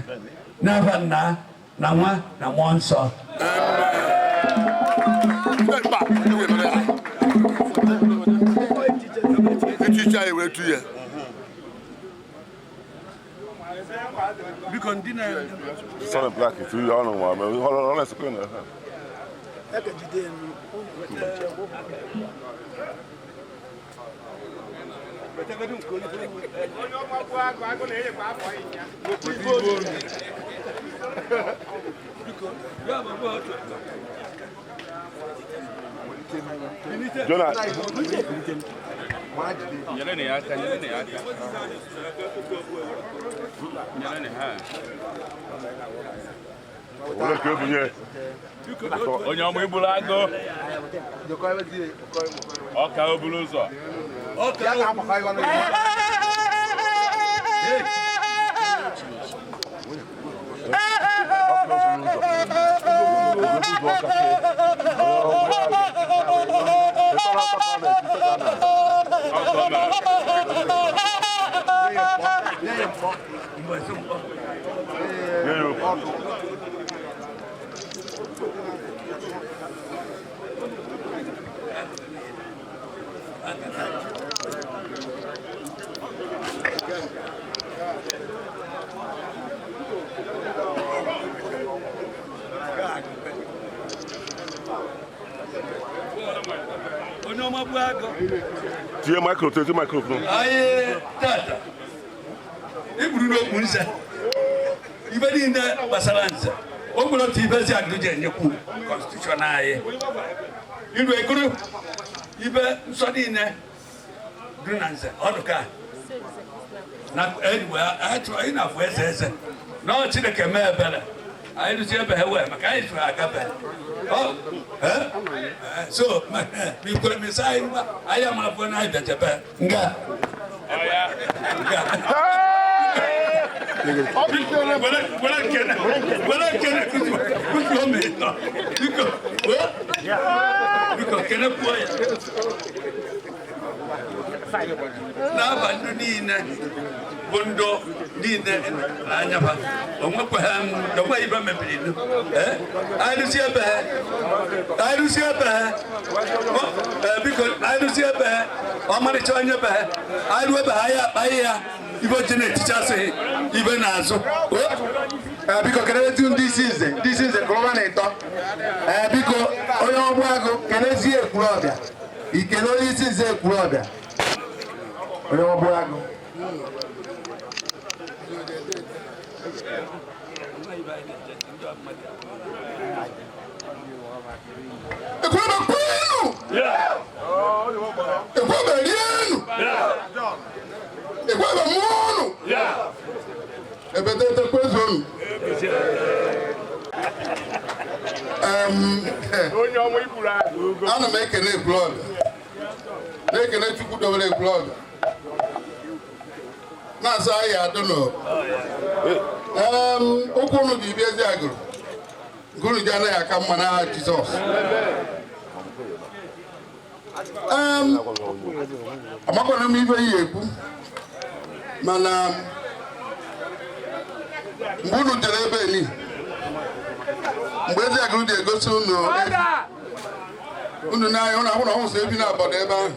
n'afa nna na nwa na mmụọ nsọ. Echichi anyị wee tu ya. Biko ndị na Son of black itu ya ọnụ nwa ma ọ na-esekwe na ha. Jonah. Nyere ya aka, nyere ya aka. Nyere ha. Were ka ebunye. Onye ọma igburu agụ. Ọka o buru ụzọ. ọmọgbu agụ. Tinye microphone, tinye microphone. Anyị tata igburu n'okpu nze ibe niile gbasara nze o nwere otu ibe ezi agụrụ ji enyekwu kọnstitushọn anyị iru egoro ibe nsọ niile dị na nze ọdụka na anyway anyị na-afụ eze eze na ọ Chineke mee ebere anyị rụzie ebe ha wee maka anyị tụrụ agabe so ikwere m isi anyị ngwa anyị amarafụ na anyị bịachebe nga biko kene kwuo ya n'aba ndị niile bụ ndụ niile n'anya ha onwekweghị ibe mebiri anyị rụzie ebe ha anyị rụzie ebe ha biko anyị rụzie ebe ha ọmarịcha onye be ha anyị ruo ebe ha anyị akpaghị ya ibe oche na-etichasịghị ibe n'azụ. Biko kenetu ndị isi nze, ndị isi nze kụrụba na ịtọ. Biko onye ọgbụ agụ kenezie Ekwulọbịa, ikele onye isi nze Ekwulọbịa, onye ọgbụ agụ. Ekwulọbịa kwenu! Ekwulọbịa rienu! Ekwulọbịa mụọnụ! Ebetete kwezuonu! Ana m ekene Ekwulọbịa, na-ekene Chukwu dobere Ekwulọbịa, na-asa ahịa adụ nụ. Ụkwụ unu ji bịa ezi agụrụ, nke unu ji anaghị aka mma n'aha Jizọs. Amakwana m ife ihe ekwu, mana mgbe unu jere ebe ni, mgbe ezi agụrụ dị egosi unu unu n'anya, unu ahụ na ọhụsụ ebi na-abọdụ ebe ahụ,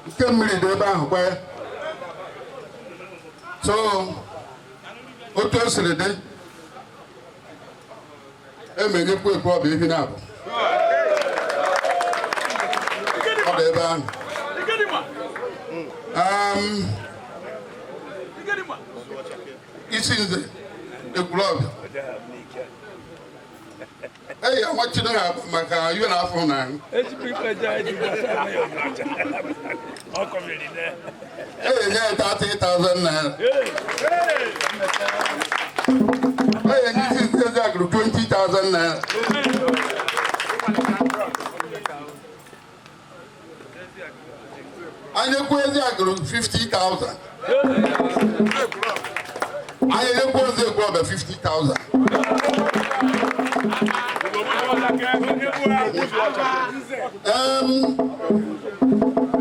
nke mmiri dị ebe ahụ kwa ya. So otu o siri dị, emenyekwa Ekwulọbịa ehi na-abụ ọ dị ebe ahụ. Isi nze Ekwulọbịa eyi amachino ha maka iwe na afọ na ahụ. Eyi nye ya 30,000 naira. Eyi nye isi nze ezi agụrụ 20,000 naira. Anyị ekwu ezi agụrụ 50,000. Anyị ekwu ezi Ekwulọbịa 50,000.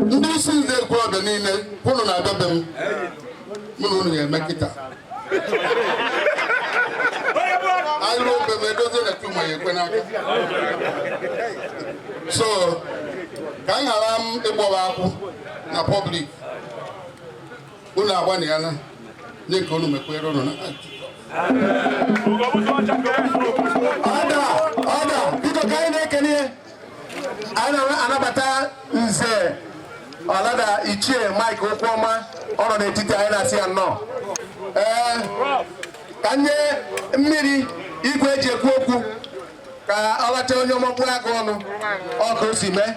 Ndị isi nze Ekwulọbịa niile kwụnụ na-abịa be m, mụ na unu ga-eme kịta. Anyị ruo be m edozie na tuma ya ekwe n'aka. So ka m ghara m ịgbọwa akwụ na pọblik, unu agbanịala nye ka unu mekwere unu na Ọda, ọda, biko ka anyị na-ekene anyị na-anabata nze Ọlada Ichie Mike Okwuọma, ọ nọ n'etiti anyị na-asị ya nnọọ. Ee, ka nye mmiri igwe eji ekwu okwu ka ọ lacha onye ọmọkpụ agụ ọnụ, ọ ka o si mee.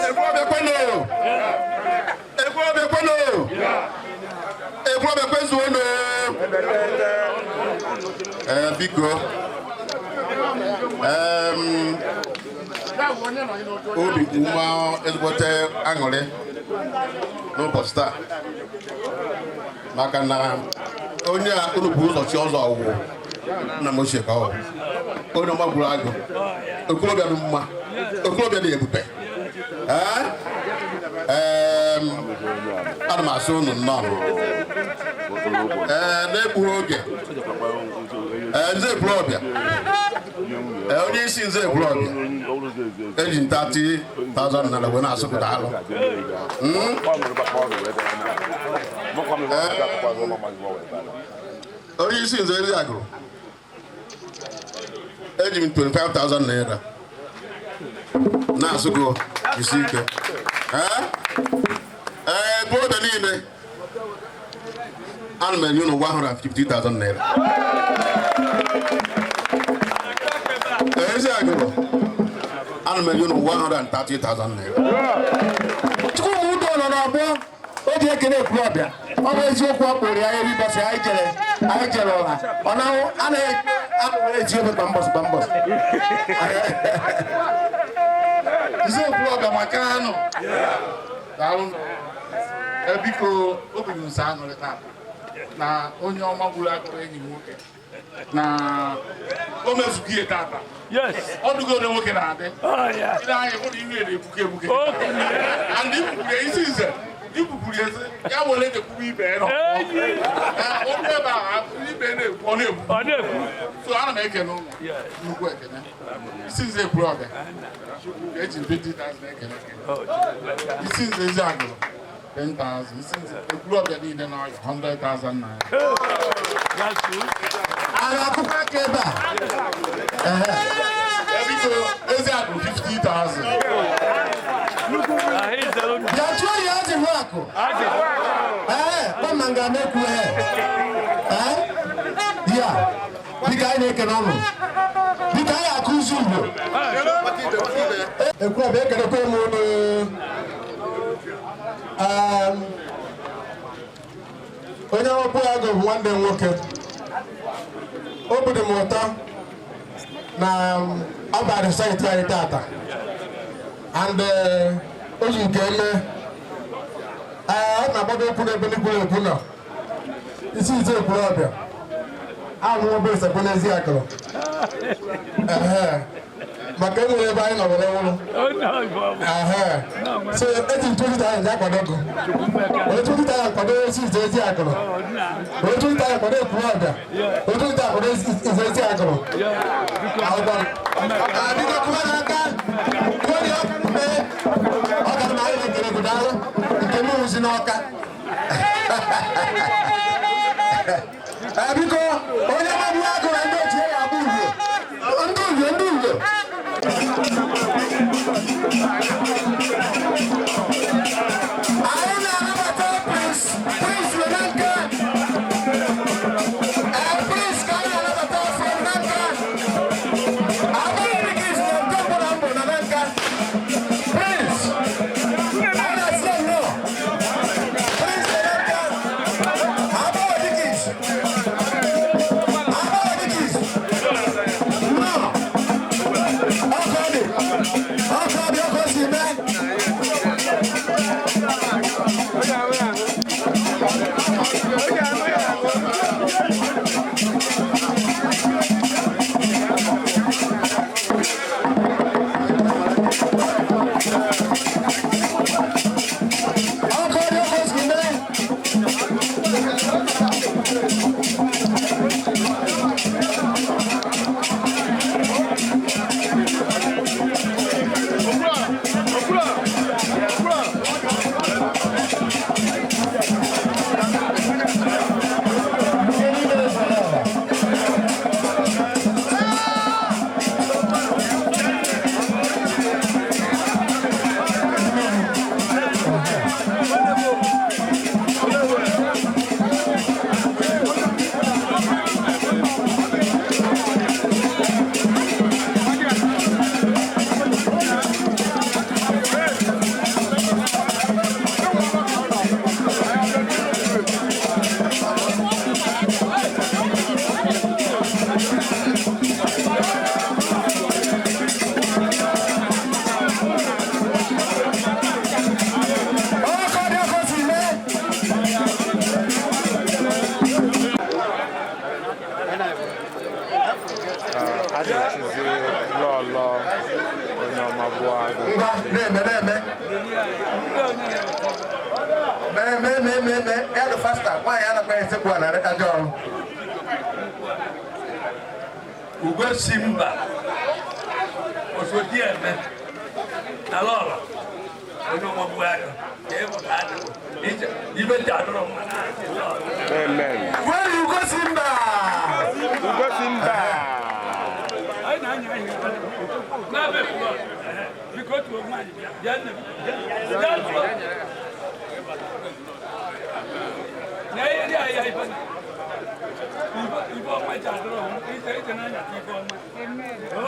Ekwulọbịa kwenu! Ekwulọbịa kwenu! Ekwulọbịa kwezuonu! Biko obi ume ezigbote aṅụrị n'ụbọchị taa maka na onye a unu bụ ụzọ chi ọzọ ọwụwụ nna m ochie ka ọ onye ọma gburu agụ, okorobịa dị mma, okorobịa dị ebube. Ana m asị unu nnọọ. Ee, na-egbughị oge, nze Ekwulọbịa, onye isi nze Ekwulọbịa eji 30,000 naira wee na-asụpụta alụ. Onye isi nze ezi agụrụ Eji m 25,000 naira. Na-asụ gị jisi ike. Ee, Ekwulọbịa niile, ana m enye unu 150,000 naira. Ezi agụrụ, ana m enye unu 130,000 naira. Chukwuma Udo nọ n'ọgbọ o ji ekele Ekwulọbịa. Ọ bụ eziokwu, ọ kpụrụ ya eri bọsị anyị jere, anyị jere ụra ọ na anaghị anụrụ eji obe kwa mbọsị kwa mbọsị. Isi Ekwulọbịa maka anụ. Daalụ. Biko, obi m nso aṅụrị taa na onye ọma gburu agụrụ enyi m nwoke na o mezugo ihe tata. Ọ dụgo onye nwoke na-adị. Ile anyị hụ na ihu ya na-egbuke egbuke. And ikwukwuru ya isi nze, ikwukwuru ya ezi, ya were ejekwuru ibe ya nọ. Okwu ebe ahụ, ibe ya na-ekwu, ọ na-ekwu. So ana m ekene ụlọ nnukwu ekene. Isi nze Ekwulọbịa eji 20,000 ekene. Isi nze ezi agụrụ 10,000. Isi nze Ekwulọbịa niile n'ọya 100,000 naira. A na-akụkọ aka ebe a. Biko, ezi agụrụ 50,000. Bịa tụọ ya azị hụ akụ. Ee, kpọm na nga na-ekwu. Ee, ya biko, anyị na-ekene ụnụ. Biko, anyị akụzi Igbo. Ekwulọbịa, ekelekwa m ụnụ. Onye ọkpụ agụ bụ nwanne m nwoke. Obi dị m ụtọ na ọ bara site anyị tata and o ji nke eme. Ee, ọ na-agbado okwu n'ebe ndị kwuru ekwu nọ. Isi ite Ekwulọbịa ahụ obere sekwu n'ezi akụrụ. Ehe, maka enwere ebe anyị nọ were nwụrụ. Ehe, so eji m 20,000 ji akwado gụ were 20,000 kwado isi ite ezi akụrụ, were 20,000 kwado Ekwulọbịa, were 20,000 kwado isi ite ezi akụrụ. Ahụkwa m. Biko, kụba n'aka. Kụọ ọka n'ume. Ọ gara na anyị na-ekele gị, daalụ. Nke m wụzi n'ọka. Ee, biko, onye gbagbu agụ na ndị otu ya ga-abụ uhie, ndị uhie, ndị uhie. Anyị na-anabata Prince, Prince Wenanka. Ee, Prince ka anyị na-anabata from Nanka. Abụghị dịka izu na nke mbụ na mbụ na Nanka. Prince, anyị na-asị ya nnọọ. Prince Wenanka, abụghị dịka izu. Abụghị dịka izu. Nnọọ. Ọkọ dị. Ọkọ dị, ọkọ si mee. Ọkọ dị, ọkọ si mee. Ọkọ dị, ọkọ si mee. A na-echizi lọlọ onye ọma bụ agụ. Ngwa, na-eme, na-eme. Mee, mee, mee, mee, mee. Ya dị fasta. Nwaanyị anakwa esekpu ala ajọ ọrụ. Ugo si mba osodi eme na lọlọ onye ọma bụ agụ ka ị mụta adị ibe ji adọrọ mma na Amen. Where you go, Simba? Ugo si mba. tuo nwaanyị bịa bịa nne m bịa bịa tuo na ihe dị ahịa ibe ibe ọma ji adọrọ ije ije n'anya ka ibe ọma o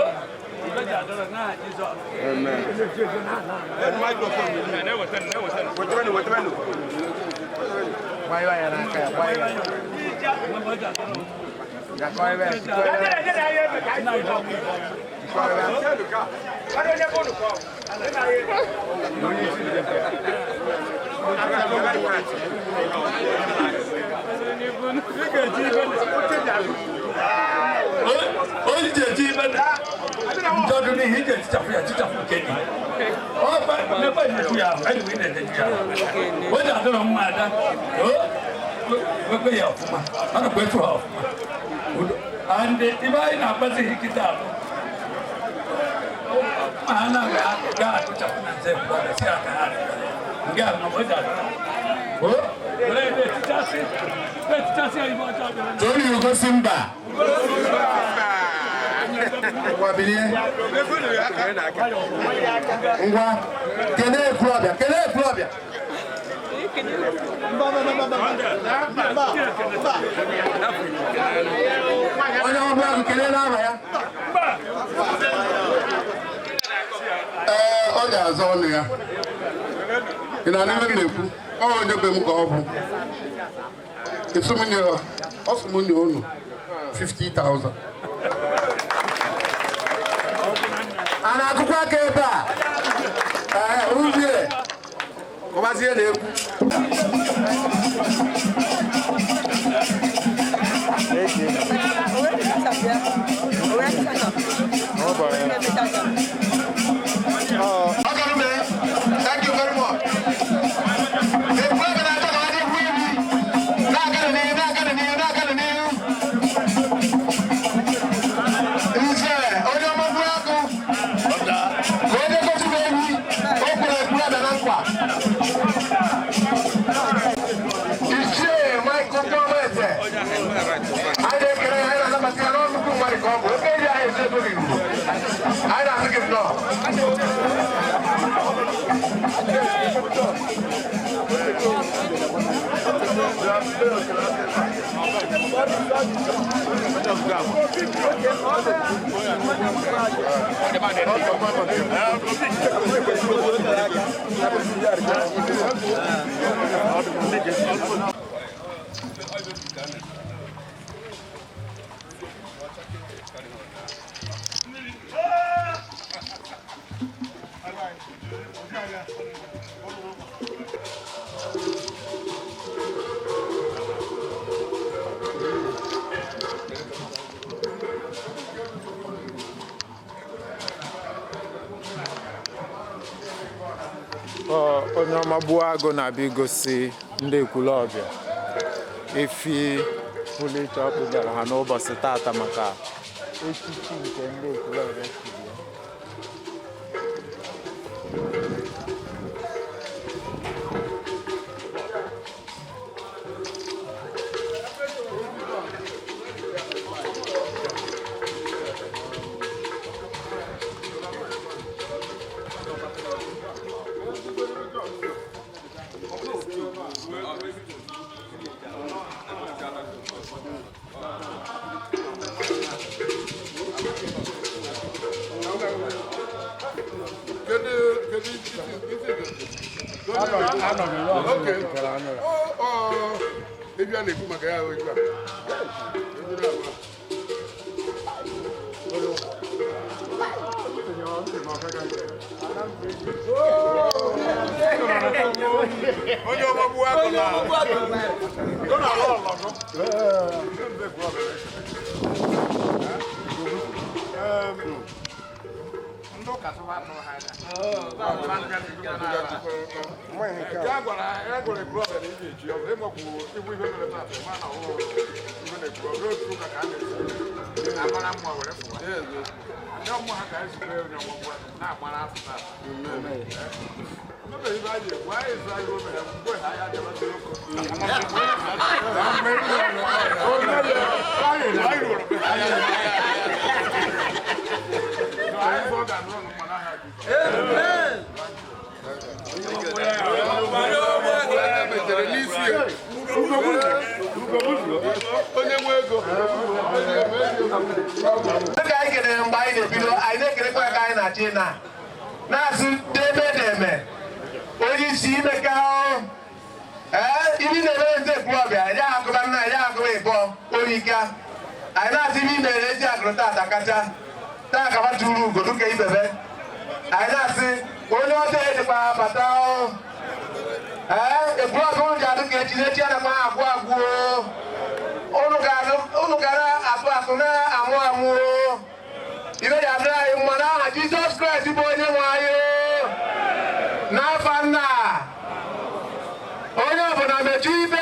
ibe ji adọrọ n'aha Jizọs. Onye ji eji ibe ndọdụ n'ihe iji etichapụ ya tichapụ nke gị n'ebe na-eju ya ahụ enyi na-eju ya ahụ o ji adọrọ mma ada wekwe ya ọfụma ọ nakwa etu ha ọfụma and ibe anyị na-agbazighị kịta abụ ma ha na ga atụchapụ na nze mgbe si aka ha nke a ma o ji adọrọ were na-etichasị na-etichasị ya ibe ọjọọ bịara. Tony Ugosi mba. Ngwa bilie. Ngwa kene Ekwulọbịa, kene Ekwulọbịa. Onye ọbụla ahụ kelee n'aha ya. Ee, ọ ga-aza ọnụ ya. Ị na-anụ ihe m na-ekwu? Ọ onye be m ka ọ bụ. Ọ sị m nye unu 50,000. A na-akụkwa aka ebe a? Ee, Uzie, kọbazie na-ekwu. Thank you very much. Ekwulọbịa na-achọ ka ha dị egwu egwu. Na-aga n'ihu, na-aga n'ihu, na-aga n'ihu. Nze, onye ọma bụrụ agụ. Ka onye gosi m ehi, o kwere Ekwulọbịa na nkwa. Ichie Michael Gomez. Anyị na-ekele ya, anyị na-anabata ya n'ọnụkwụ mmadụ ka ọ bụ. Oke eri ahụ ezu ego gị ugbo. Anyị na-asị gị nnọọ. Onye ọma gbuo agụ na-abịa igosi ndị Ekwulọbịa efi pụrụ iche ọ kpụgara ha n'ụbọchị tata maka echichi nke ndị Ekwulọbịa chiri ya. Ebi a na-ekwu maka ya ugbu a. Onye ọgbagbu agụ na ala ọlọgụ. Ndị ụka tụwa atụrụ ha anya. Ya gwara ya gwara Ekwulọbịa na ị ga-eji ọzọ ịmakwu igwu ihe mere taata ma na ọhụrụ ibe na Ekwulọbịa otu ụka ka a na-esi Amara mma were fụwa. Ndị ọmụ ha ka anyị zukọ onye ọgbagbu agụ na-agbara afọ taata. Omebeghị ibe anyị ekwu anyị zụ anyị omere mgbe ha ya bịabazi ụkọ. Anyị zụ ọ ga-anụrụ mma n'aha Jizọs. Onye nwe ego. Dịka anyị kelere mgbe anyị na-ebido, anyị na-ekelekwa ka anyị na-achị na na-asị deme deme onye isi imeka ee ibi na-emere ndị ekwulọbịa ya agụba nna ya agụba ịbụọ orika anyị na-asị ibi mere ezi agụrụ tata kacha taa kaba tụrụ ugo dịka ibebe anyị na-asị onye ọjọọ ejikwa bata ee ekwulọbịa ụnụ ji adụ ka echi n'echi anakwa agwụ agwụ unu gara asụ asụ na-amụ amụ ibe ya adịrị anyị mma n'aha Jizọs Kraịst bụ onye nwe anyị n'afa nna onye ọbụla mechu ibe.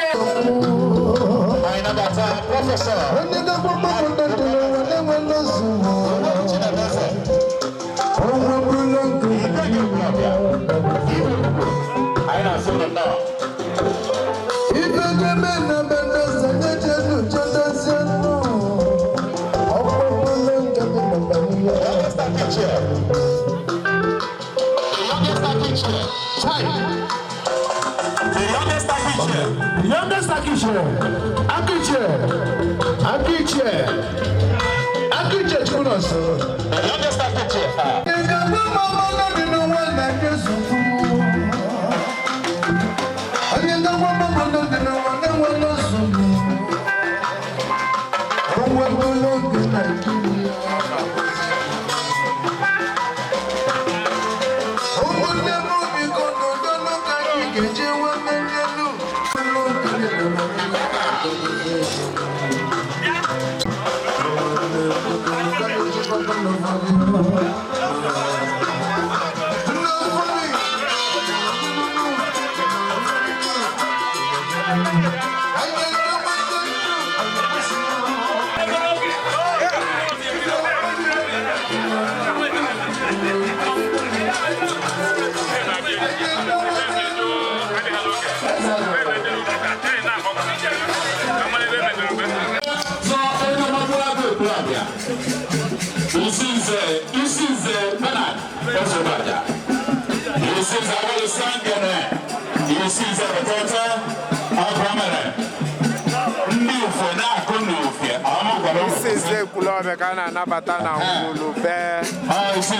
Akiche Chukwunonso. The youngest Akiche. Isinze Bernard Ozobaja. Isinze Abolosangene. Isinze Betete Agwamere. Ndị ufe na-akụ n'ufe. Isi nze Ekwulọbịa ka a na-anabata na ngwulu bee onye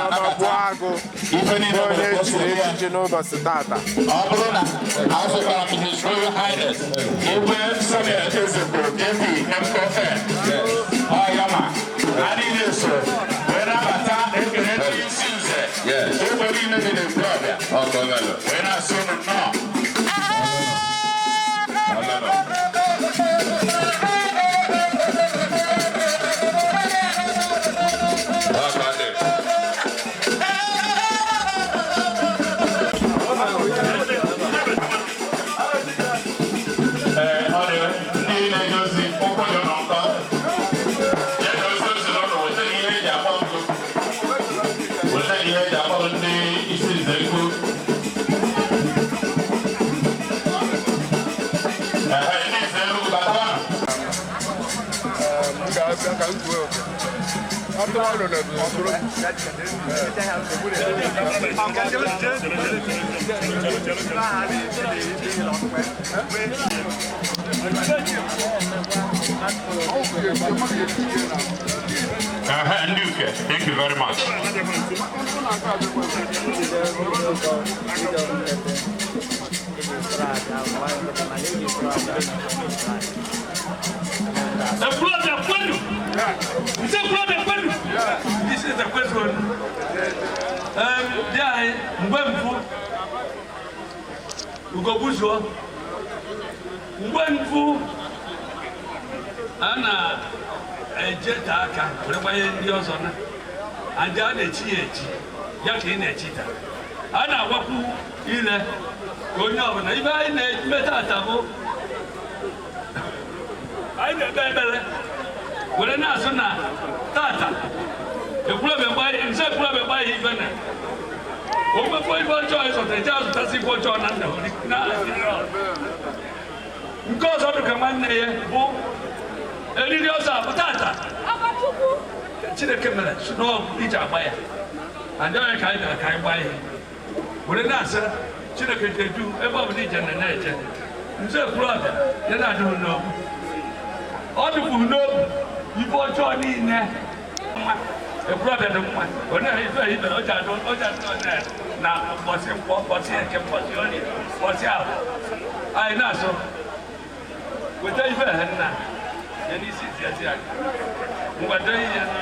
ọma agụ bụ onye echiri echichi n'ụbọchị tata. Ọ bụrụ na azụtara m His Royal Highness Igwe Samuel Ezekwo JP MFN ọ ya ma ha niile so wee nabata ekele ndị isi nze egbe niile dị n'Ekwulọbịa wee na-asị unu nnọọ. Nduke, thank you very much. This is the question. Mgbe mfu Ugobuzuo, mgbe mfu a na-eje ta aka were gbanye ndị ọzọ na aja a na-echi ya echi ya ka ị na-echi taa a na-agwakwu ile ka onye ọbụla ibe anyị na-eme tata bụ anyị na-ekpe ekpere were na-asụ na tata nse ekwulọbịa gbanye ife na onwekwa ife ọjọọ ịzụta eje azụtasị ife ọjọọ na nna nke ọzọ dị ka nwanne ya bụ eriri ọzọ abụ tata Chineke mere n'ọgwụ iji agba ya andị onye ka anyị bịara ka anyị gbaa ya were na-asị Chineke ji eju ebe ọ bụla ije na na-eje Nze Ekwulọbịa ya na-adịghị n'obu. Ọ dịkwu n'obu ife ọjọọ niile. Ekwulọbịa dị mma. Ọ na-efe ibe ọ ji adụ na mbọsị nkwọ, mbọsị eke, mbọsị orie, mbọsị ahụ. Anyị na-asụ weta ife ha nna ya n'isi isi esi aka. Ngwa dee ya na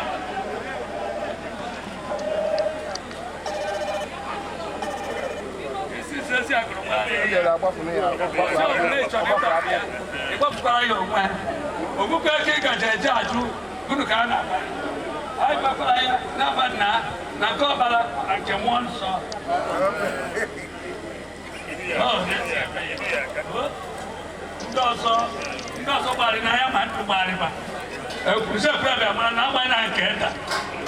ịgbapụkwara ya onwe ogbukwe aka ị gaje eje ajụ gụnụ ka a na-agba anyị gbakwara ya n'aba nna na nke ọbara na nke mmụọ nsọ. Ndị ọzọ gbarị na ya ma ndụ gbarịba ekwusi Ekwulọbịa mara na agbaghị na nke nta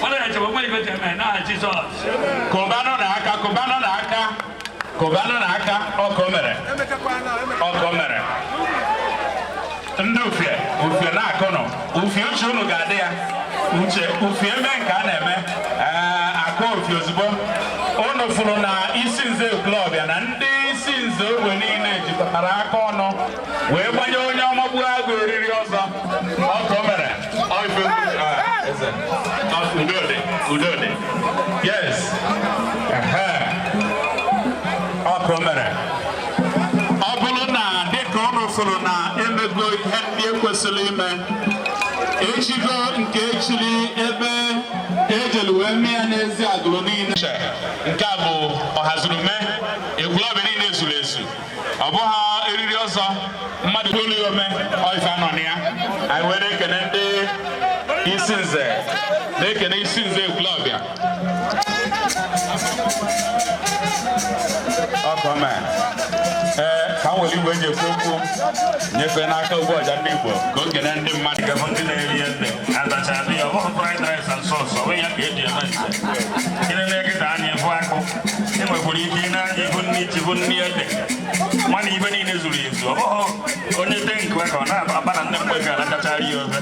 mana ya chebe onwe ibe ji eme n'aha Jizọs. Kụbanụ n'aka, kụbanụ n'aka, kụbanụ n'aka, ọkụ mere, ọkụ mere. Ndị ufie, ufie na-akụnụ, ufie uche unu ga-adị ya. Uche, ufie mee nke a na-eme, akụ ufie ozugbo. Unu fụrụ na isi nze Ekwulọbịa na ndị isi nze ogbe niile jikọtara aka ọnụ wee gbanye onye ọmagbu agụ eriri ọzọ. Ọkụ mere, eze. Udode, udode. Yes. Ọkụ mere. Ọ bụrụ na dịka unu fụrụ na emego ihe ndị ekwesịrị ime, echigo nke echiri ebe ejelu wee mee ya n'ezi agụrụ niile. Nke a bụ ọhazurume, Ekwulọbịa niile zuru ezu. Ọ bụghị eriri ọzọ mmadụ olu ya ome ọife anọ na ya. Anyị wee na-ekene ndị isi nze, na-ekene isi nze Ekwulọbịa. Ọkọme. Ee, ka m were igwe eji ekwu okwu nyefee n'aka ugbu ọja ndị Igbo ka o kene ndị mmadụ. Gabon ndị na-eri ede abacha adị ya, ọ bụghị fried rice and sauce, ọ bụghị ya ka eji eme nze. Ị na-eketa anya ịfụ akpụ, ị nwekwara ike ị na-anya ibu nri ji bụ nri ede. Mana ibe niile zuru ezu, ọ bụghị onye te nke ka ọ na-aba na nne mgbe ga-anachachara ya ofe.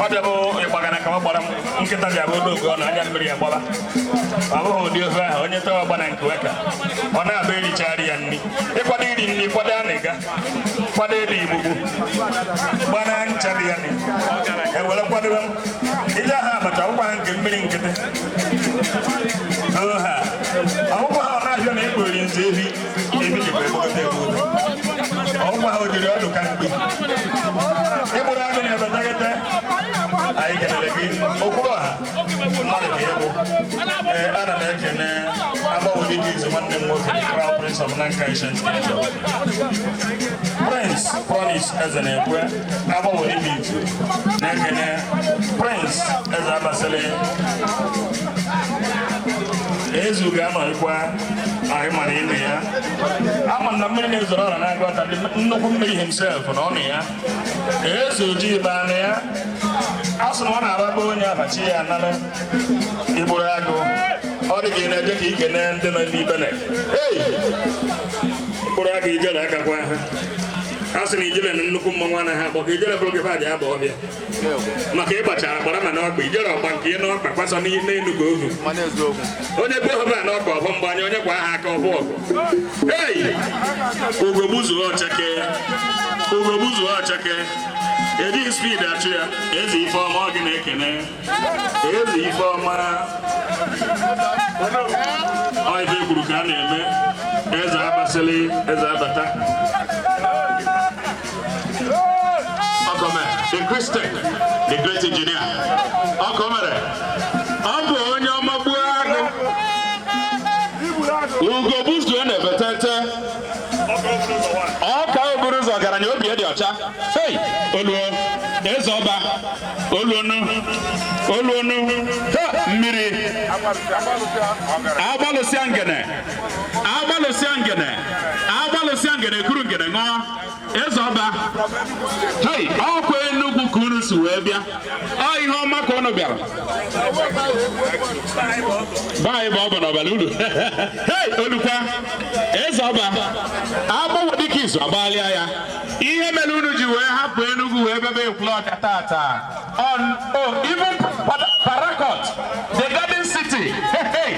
Ọ bịa bụ ịgbagana ka ọ gbara nkịta bịa bụ oge ọ na-anya mmiri ya gbaba. Ọ bụghị ụdị ofe ahụ, onye tewa ọgba na nke ka ọ na-aba erichara ya nri. Ịkwado iri nri, kwado anịga, kwado ede igbugbu, gbana ncha dị ya nri. Ewere kwadobe m. Ije ahụ abacha ọgwụkwa ha nke mmiri nkịtị. Ha ọgwụkwa ha ọ na-abịa na ekpori nze ebi ebi dịkwa egbogote egbogote. Ọgwụkwa ha o jiri ọdụ ka mkpi. Ịgbụrụ agụ na ebetegete. Anyị kelere gị okpuru ọha mmadụ ka ịbụ. Ee, ana m ekene agbanwe dịka izu nwanne m nwoke, the Crown Prince of Nanka Ancient Kingdom. Prince Promise Eze na-ekwe agbanwe dịka izu na-ekene Prince Eze Abasịlị. Ezu ga-anọghịkwa anyị mara ime ya. Ama na mmiri na-ezoro ọra na-agụ ọta dị nnukwu mmiri himself na ọnụ ya. Eze ojii baa na ya. A sị na ọ na-araba onye abachi ya anara igburu agụ. Ọ dị ka ị na-eje ka ikene ndị nọ n'ibe na. Ei! Mkpụrụ agụ ijele akakwa ha. A sị na ijele na nnukwu mmanwụ anaghị akpọ ka ijele bụrụ gị fa dị aba ọhịa. Maka ịgbachara gbara ma n'ọkpa ijele ọkpa nke ihe n'ọkpa kwasọ n'elu ka ohu. Onye bụ ọba n'ọkpa ọbọ mgbanye onye kwa aha aka ọbụ ọgụ. Ei! Ugo gbuzuo ọchake. Ugo gbuzuo ọchake. Ejighị spid achụ ya. Eze Ifeọma ọ gị na-ekene. Eze Ifeọma. Ọ ife kwuru ka a na-eme. Eze Abasịlị, eze abata. Ọkọme, the Christian, the great engineer. Ọkọmere, ọ bụ onye ọmagbu agụ. Ugo buzuo na-ebetete. Ọka oburu ụzọ ọgaranya obi dị ọcha. Hey, oluo, eze ọba, oluonu, oluonu, ha, mmiri. Agbalụsịa ngene, agbalụsịa ngene, agbalụsịa ngene kuru ngene ṅụọ. Eze ọba, hei, ọkwa Enugwu ka unu si wee bịa. Ọ ihe ọma ka unu bịara. Baanyị bụ ọbụ n'ọbara uru. Hei, olukwa, eze ọba, agbanwe dịka izu agbaghalịa ya. Ihe mere unu ji wee hapụ Enugwu wee bịaba Ekwulọbịa tata. On, oh, even Parakot, the Garden City. Hey, hey.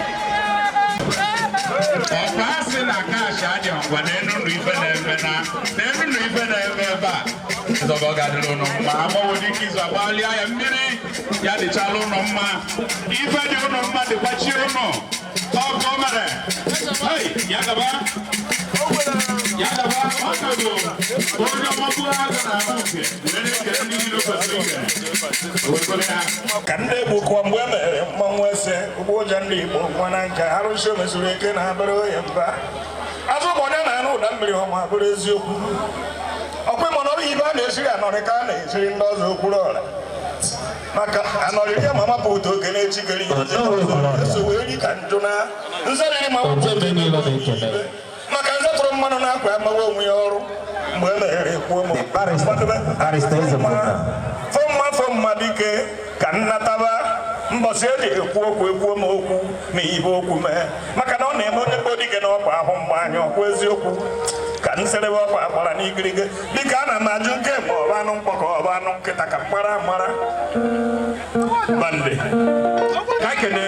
Ọka asị na kaashị adị ngwa n'enu ndụ ife na-eme na Na elu na ife na-eme ebe a. Nzọgọ ga-adịrị ụnụ mma. Agbawo dike izu agbalịa ya mmiri ya dịchala ụnụ mma. Ife dị ụnụ mma dịkwachi ụnụ. Ọ ka o mere. Hey, ya gaba. Ya gaba, ọ ka bụ onye ọmọgbu agụ na-ahụ nke wee na-ekele ndị niile kwesịrị ikele. O wee ya. Ka ndị Igbo kụọ mgbe e mere mmanwụ ese ụgbọ ụja ndị Igbo nwa na nka arụsị o mesuru eke na abịrị oye mba azụ ụgbọ onye na-anụ ụda mmiri ọma bụrụ eziokwu ọkwa ịma na ọrụ ibe a na-esiri anọrị ka a na-esiri ndị ọzọ okwuru ọra maka anọrịrị ya ma mapụ ụtọ oke na-echikere eso wee ri ka njụ na nzarịrị ma mapụ ụtọ maka nze tụrụ mmanụ na-akwa amawa onwe ya ọrụ mgbe e meghere ekwuo m fọmma fọmma dike ka nnataba mbọsị eji ekwu okwu ekwuo m okwu ma ibe okwu mee maka na ọ na-eme onye kpọ dike na ọkwa ahụ mgbe anya ọkwa eziokwu ka nserebe ọkwa agbara n'igirige dịka ana m ajụ nke ma ọ bụ anụ mkpọ ka ọ bụ anụ nkịta ka mkpara mara bande ka kene.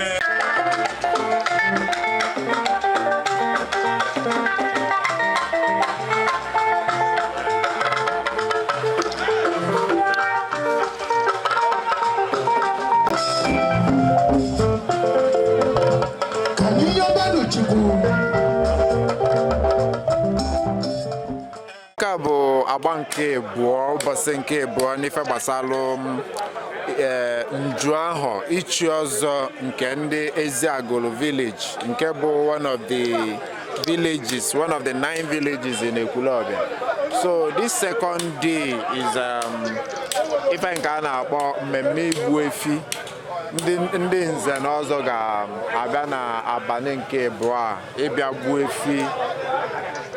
Ka anyị yọbanụ Chukwu. Nke a bụ agba nke abụọ, ụbọchị nke abụọ n'ife gbasalụ m ee nju ahụ ichi ọzọ nke ndị Eziagụlụ village, nke bụ one of the villages, one of the nine villages in Ekwulobia. So this second day is ife nke a na-akpọ mmemme igbu efi. Ndị nze na ọzọ ga-abịa na abalị nke abụọ a ịbịa gbuo efi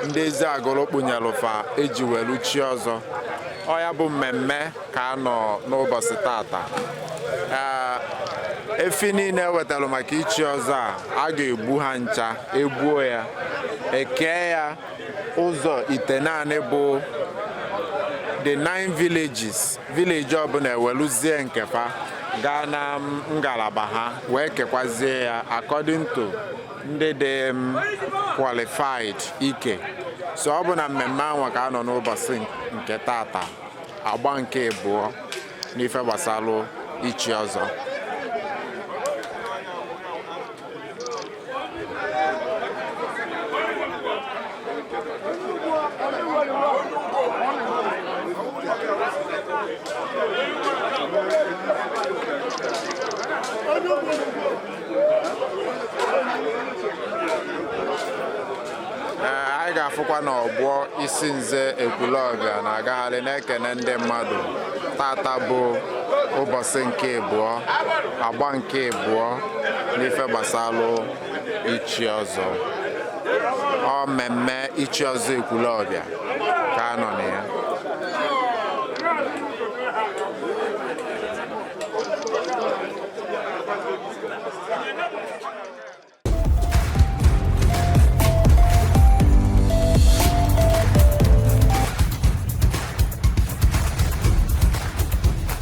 ndị Eziagụlụ kpụnyelụfa eji welu chi ọzọ. Ọ ya bụ mmemme ka a nọ n'ụbọchị tata. Ee, efi niile ewetara maka ichi ọzọ a, a ga-egbu ha ncha, egbuo ya, ekee ya ụzọ ite naanị bụ the nine villages. Village ọbụla eweluzie nke fa gaa na ngalaba ha wee kekwazie ya according to ndị dị qualified ike. So ọ bụ na mmemme ahụ ka a nọ n'ụbọchị nke tata, agba nke abụọ n'ife gbasalụ ichi ọzọ. Ee, anyị ga-afụkwa n'ọgbọ isi nze Ekwulobia na-agagharị na-ekene ndị mmadụ. Tata bụ ụbọchị nke abụọ, agba nke abụọ n'ife gbasalụ ichi ọzọ. Ọ mmemme ichi ọzọ Ekwulobia ka a nọ na ya.